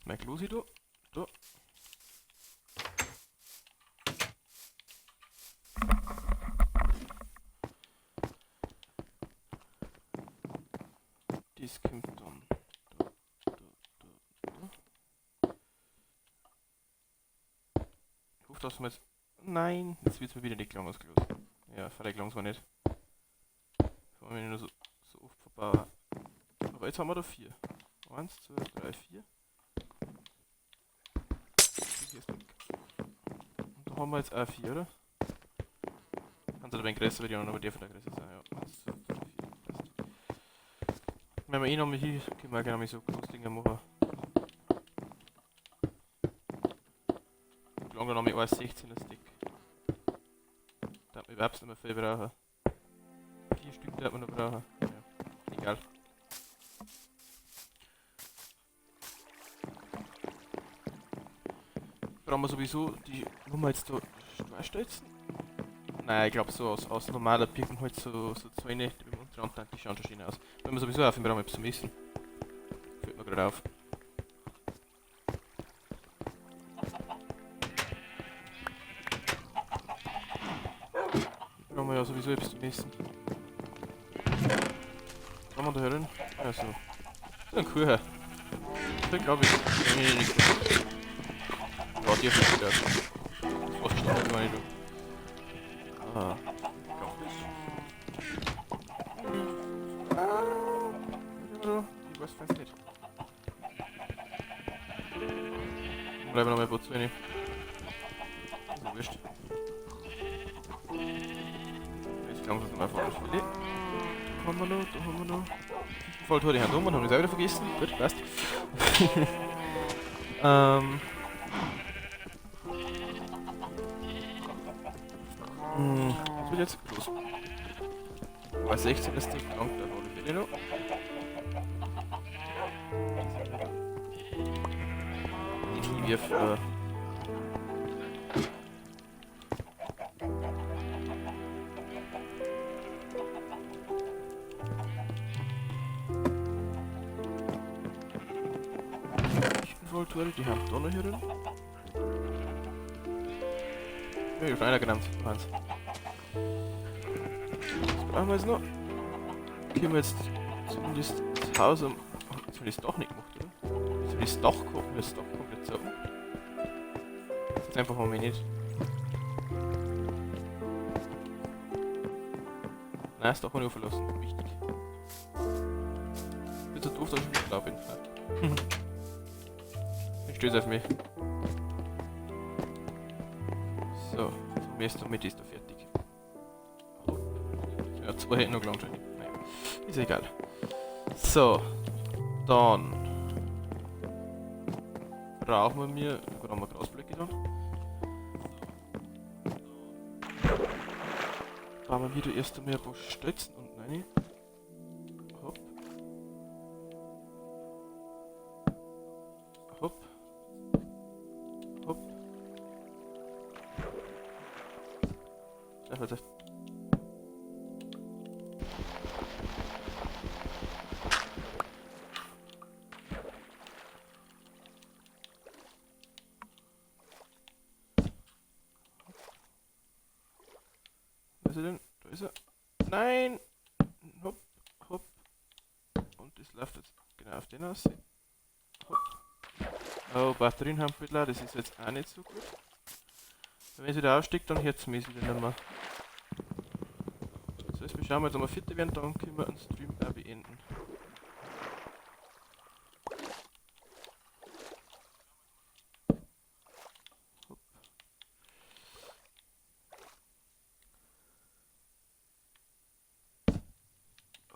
Mein Klosi da. Da. Das kommt dann. Da, da, da, da. Ich hoffe, dass wir jetzt. Nein, jetzt wird's mir wieder nicht gelangen, das Klos. Ja, vielleicht gelangen wir nicht. Vor allem, wenn ich nur so oft verbaue. Aber jetzt haben wir da 4. 1, 2, 3, 4. Und da haben wir jetzt auch 4, oder? Kannst du ein wenig größer werden, aber der von der Größe sein, ja. 1, 2, 3, 4, passt. Wenn wir eh noch mal hier, können wir gerne mal so große Dinger machen. Und lange noch mal 1,16er Stick. Da hat man überhaupt nicht mehr viel brauchen. 4 Stück darf man noch brauchen. Ja, egal. Brauchen wir sowieso die Nummer jetzt da stolzen? Nein, ich glaub so aus normaler Birkenholz so Zäune, die beim Unterrand, die schauen schon schön aus. Wenn wir sowieso auf dem Raum etwas zum Essen. Fällt mir gerade auf. Brauchen wir ja sowieso etwas zum Essen. Was haben wir da herin? Also. So ein Kuchen. Das glaube ich. Nee, nicht. Ja, die ist nicht. Das war gestanden, gar nicht. Ah. Ah. Ich weiß fast nicht. Bleiben noch mal ein paar zu rein. Ist ja wurscht. Jetzt langsam sind wir auf alle Fälle. Da haben wir noch, da haben wir noch. Voll die Hand um und haben das auch wieder vergessen. Gut, passt. Was wird jetzt los? Bei 16 ist die langt auf alle Fälle noch. Nicht hinwerfen. Tore, die haben da noch hier drin. Ja, ich hab schon einer genannt. Eins. Das brauchen wir jetzt noch. Können wir jetzt zumindest das Haus am. Oh, jetzt hab ich das Dach nicht gemacht, oder? Jetzt hab ich das Dach gehabt, das Dach komplett sauber. Das ist einfach mal nicht. Nein, das Dach habe ich auch verlassen. Wichtig. Bin so doof, dass ich nicht blau bin. Nein. Ich stöße auf mich. So, zumindest damit ist er fertig. Hopp. Ja, zwei hätten noch gelangt schon. Naja, ist egal. So, dann brauchen wir mir. Brauchen wir Grasblöcke dann. Brauchen wir wieder erst einmal ein paar Stötzen unten rein. Hopp. Hopp. Hopp. Warte. Wo ist er denn? Da ist er. Nein! Hopp, hopp. Und das läuft jetzt genau auf den aus. Hopp. Oh, Batterien haben wir das ist jetzt auch nicht so gut. Wenn es wieder aussteigt, dann hört es mich wieder nicht mehr. So, jetzt schauen wir, dass wir fertig werden, dann können wir den Stream auch beenden. Hopp.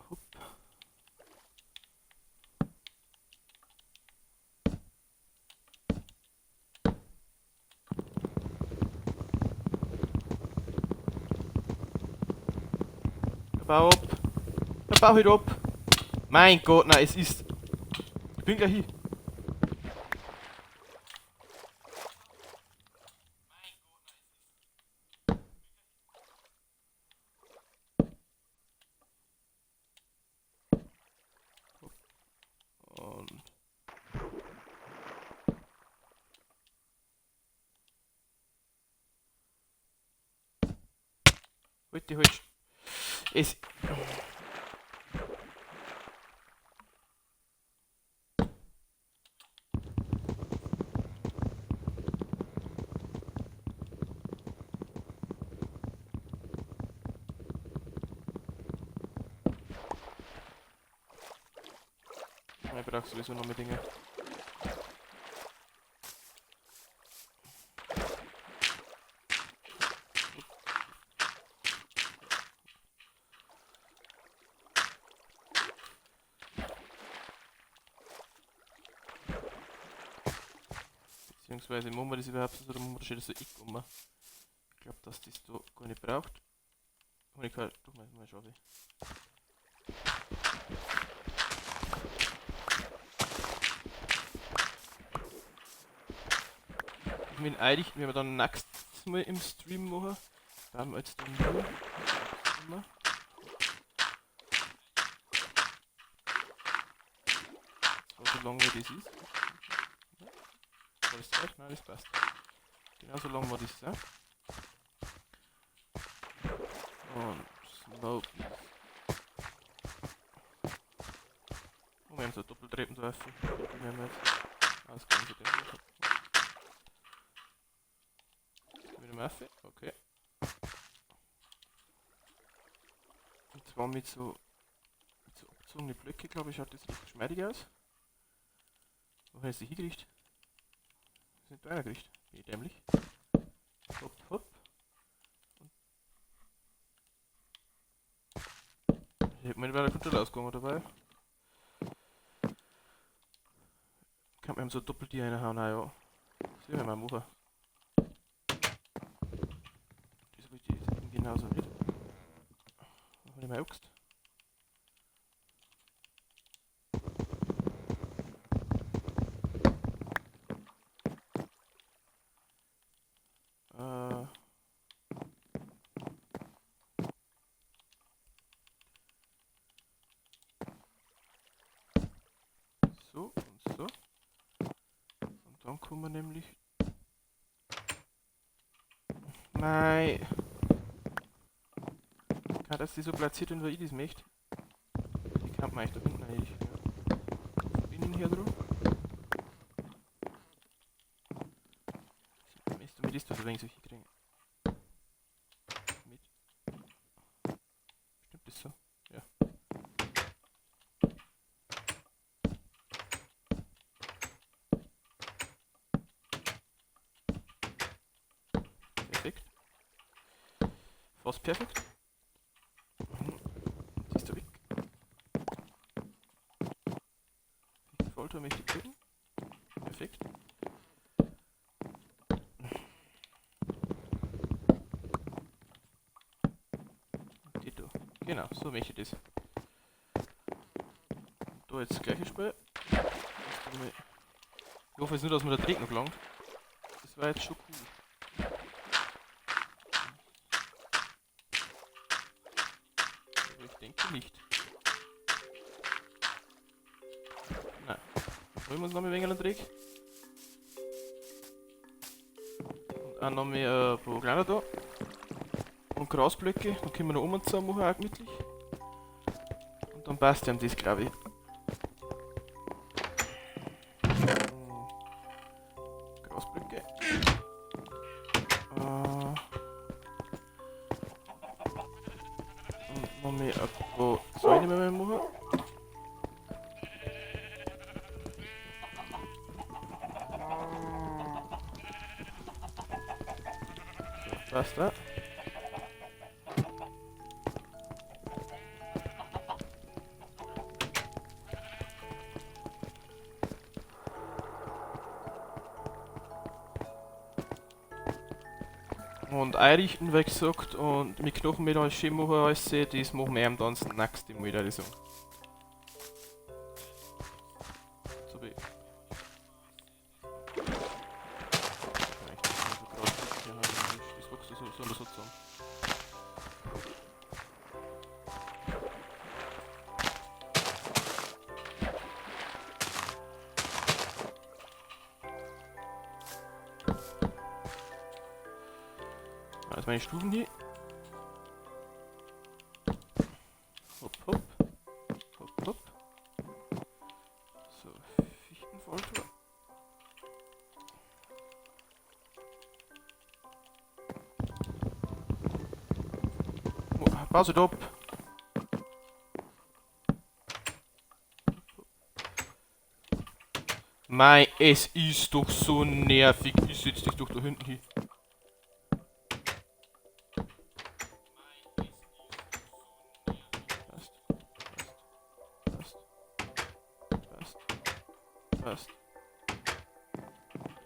Hopp. Bau ab. Bau halt ab. Mein Gott, nein, es ist. Ich bin gleich hier. Und. Halt die halt. Es. Ich brauche sowieso noch mehr Dinge. Beziehungsweise machen wir das überhaupt so, oder machen wir das schon so ich um. Ich glaube, dass das da gar nicht braucht. Und ich kann doch mal schauen. Mit Einrichten werden wir dann nächstes Mal im Stream machen. Da haben wir jetzt dann nur. Zwar so lange wie das ist. War das Zeit? Nein, das passt. Genauso lang war das, ja. Und Smoke. Und wir haben so Doppeltreppen drauf. Die werden wir jetzt ausgehen. Mit dem Affe, okay. Und zwar mit so abgezogenen Blöcke, glaube ich, schaut das recht geschmeidig aus. Wo habe ich das hingekriegt? Das nicht da gekriegt. Bin ich dämlich. Hopp, hopp. Ich hätte mir bei der Kontrolle ausgegangen dabei. Kann man ihm so doppelt die reinhauen, ja. Das will ich mal machen. Das wollte ich jetzt genauso nicht. Da hab ich mal Axt. So und so. Und dann kommen wir nämlich. Nein. Kann, dass die so platziert sind, weil ich das möchte. Die kann man eigentlich da hinten eigentlich. Ja. Verbinden hier drum. Damit ist das ein wenig so hinkriegen. Mit. Stimmt das so? Ja. Perfekt. Fast perfekt. Das ist da weg. Folter möchte ich klicken. Perfekt. Die da. Genau, so möchte ich das. Da jetzt das gleiche Spiel. Ich hoffe jetzt nur, dass mir der Dreck noch langt. Das war jetzt schon cool. Aber ich denke nicht. Nein. Holen wir uns noch ein wenig einen Dreck. Und auch noch mehr ein paar kleine da. Und Grasblöcke, dann können wir noch um und zu machen, auch gemütlich. Und dann passt ja das, glaube ich. Grasblöcke. Und noch mehr ein paar Zäune mehr machen. So, passt da. Und einrichten, wie gesagt, und mit Knochenmehl alles schön machen, alles, das machen wir dann das nächste Mal, würde ich sagen. So wie. Das wächst so oder so zusammen. Also meine Stufen hier. Hopp, hopp. Hopp, hopp. So, Fichtenfolter. Oh, Pause top. Mei, es ist doch so nervig. Ich setz dich doch da hinten hin. Passt. Passt. Passt. Passt.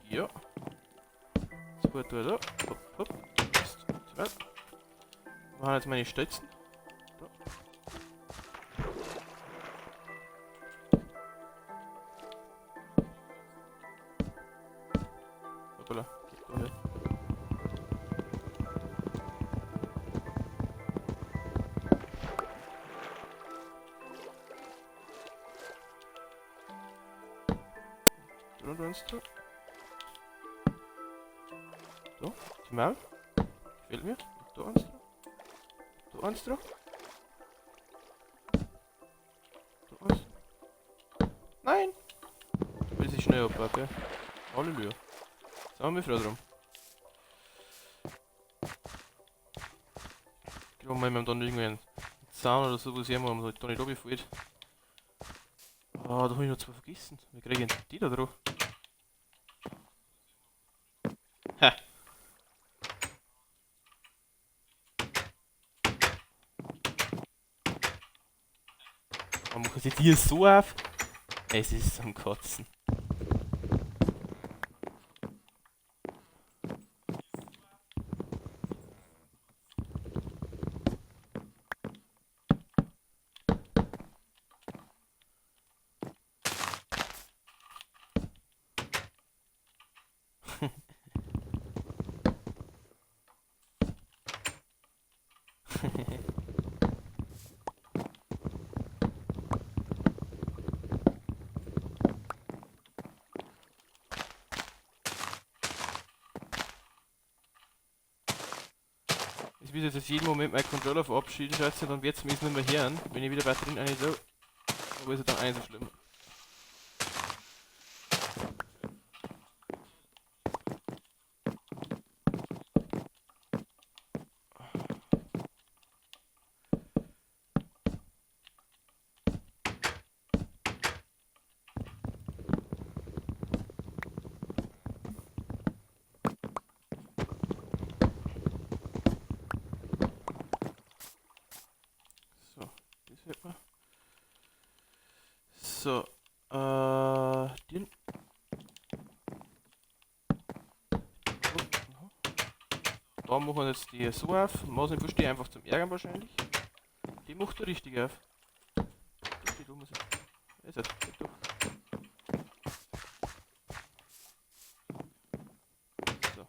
Ja. 2, 3, da. Hopp, hopp. Passt. 2. Wir haben jetzt meine Stelzen. Da. Hoppala. Da hin. Da. So, optimal. Gefällt mir. Da eins drauf. Da eins drauf. Da eins. Nein! Da will sich schnell abbauen, gell? Halleluja. Jetzt haben wir froh drum. Ich glaube mal, wir haben dann irgendwie einen Zaun oder so, was ich immer da nicht runterfällt. Ah, da habe ich noch zwei vergessen. Wir kriegen die da drauf. die so auf. Es ist zum Kotzen. Ich will jetzt jeden Moment meinen Controller verabschieden, scheiße, dann wird's mich nicht mehr hören, wenn ich wieder Batterien eine so. Aber ist ja dann auch nicht so schlimm. So, den. Da machen wir jetzt die so auf. Muss ich verstehen, einfach zum Ärgern wahrscheinlich. Die macht er richtig auf. Die muss ich. Ist das? Geht doch. So.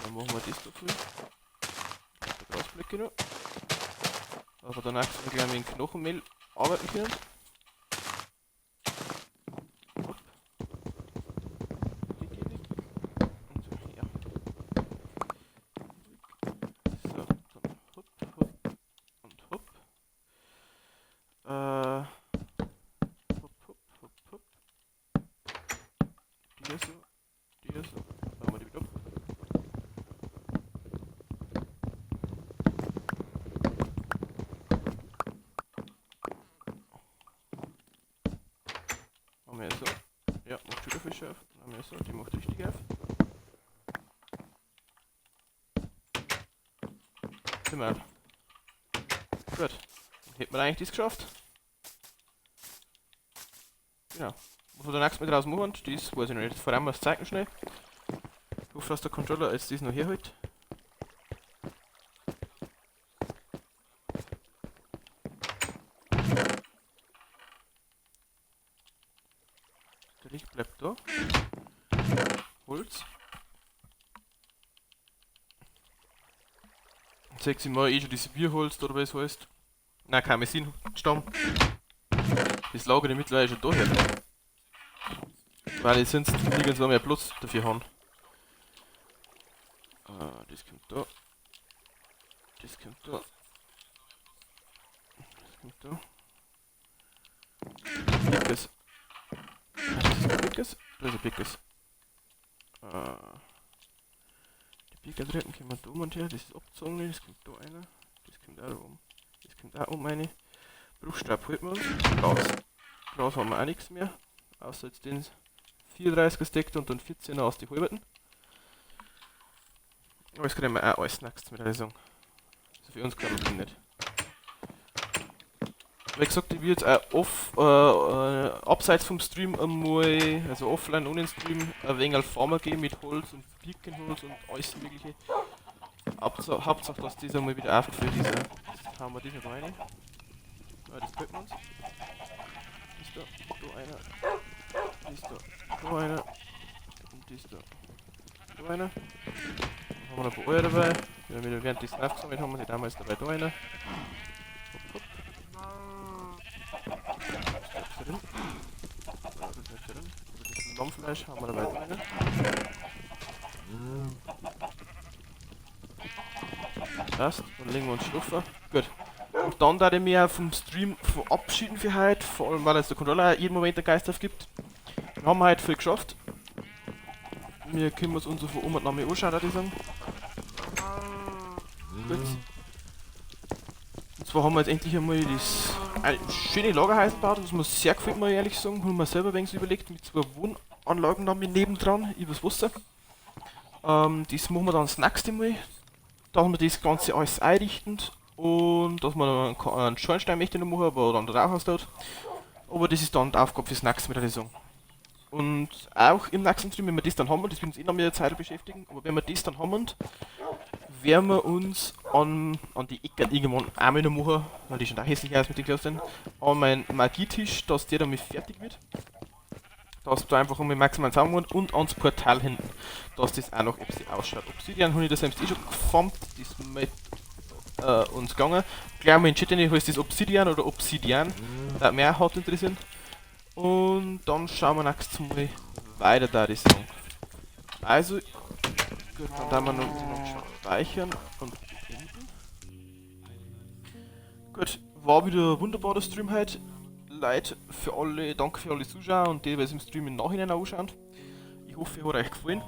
Dann machen wir das da früh. Der Grasblöcke noch. Aber danach sind wir gleich mit dem Knochenmehl arbeiten können. Hopp. Die geh weg. Und so, ja. So, dann hopp, hopp und hopp. Hopp, hopp, hopp, hopp. Die so, die so. Machen wir die wieder ab. Machen wir so. Ja, macht schon wieder Fische auf. Machen wir so, die macht richtig auf. Sind wir. Gut. Dann hätten wir eigentlich das geschafft. Genau. Was wir danach mit raus machen, das weiß ich noch nicht. Vor allem das zeigen schnell. Ich hoffe, dass der Controller jetzt das noch herhält. Der Licht bleibt da. Holz. Jetzt sehe ich mal eh schon dieses Bierholz oder was es heißt. Nein, Karmesin-Stamm. Das lagere ich mittlerweile schon da her. Weil ich sonst nirgendwo mehr Platz dafür habe. Ah, das kommt da. Das kommt da. Das kommt da. Pickes. Das ist ein Pickes. Da ist ein Pickes. Die Pickertreppen kommen da oben und her. Das ist abgezogen. Das kommt da einer. Das kommt auch da oben. Das kommt auch oben rein. Bruchstab holt man uns. Glas. Glas haben wir auch nichts mehr. Außer jetzt den 34er Stack und dann 14er aus die halberten. Aber das kriegen wir auch alles nächstes mit der Lösung. Also für uns kann man nicht. Wie gesagt, ich will jetzt auch abseits vom Stream einmal, also offline ohne den Stream, ein wenig auf Farmer gehen mit Holz und Birkenholz und alles mögliche. Hauptsache, dass das einmal wieder aufgefüllt ist. Jetzt hauen wir das noch rein. Ah, das könnten wir uns. Ist da, da einer. Ist da, da einer. Und ist da, da einer. Dann haben wir noch ein paar Eier dabei. Die wir während des aufgesammelt haben, wir die damals dabei da einer. Hopp, hopp. Das drin. Das ist drin. Das Lammfleisch haben wir dabei da einer. Passt, dann legen wir uns schlafen. Gut. Und dann da ich mich auch vom Stream verabschieden für heute, vor allem weil jetzt der Controller jeden Moment der Geist aufgibt. Wir haben heute viel geschafft. Wir können uns unsere Oma noch mal anschauen, würde ich sagen. Gut. Und zwar haben wir jetzt endlich einmal das ein schöne Lagerhaus gebaut, was mir sehr gefällt, muss ich ehrlich sagen. Haben wir selber ein wenig überlegt, mit zwei Wohnanlagen da mit nebendran, übers Wasser. Das machen wir dann das nächste Mal. Da haben wir das Ganze alles einrichten und dass wir dann einen Schornstein möchte noch machen, wo dann der Rauch austaut. Aber das ist dann die Aufgabe fürs nächste Mal, würde ich sagen. Und auch im nächsten Stream, wenn wir das dann haben, und das wird uns eh noch mehr Zeit beschäftigen, aber wenn wir das dann haben, werden wir uns an die Ecke irgendwann einmal noch machen, weil die schon da hässlich aus mit den Klöstern, an meinen Magietisch, dass der damit fertig wird. Dass du einfach um den maximalen Zaun und ans Portal hinten, dass das auch noch etwas ausschaut. Obsidian habe ich das selbst eh schon geformt, das mit uns gegangen. Gleich mal in den Chat rein, heißt das Obsidian oder Obsidian, das mich auch hart interessieren. Und dann schauen wir nächstes Mal weiter, da ich sagen. Also, gut, dann werden wir noch speichern und beenden. Gut, war wieder ein wunderbarer Stream heute. Leute, für alle, danke für alle Zuschauer und die, die es im Stream im Nachhinein auch anschauen. Ich hoffe, es hat euch gefallen.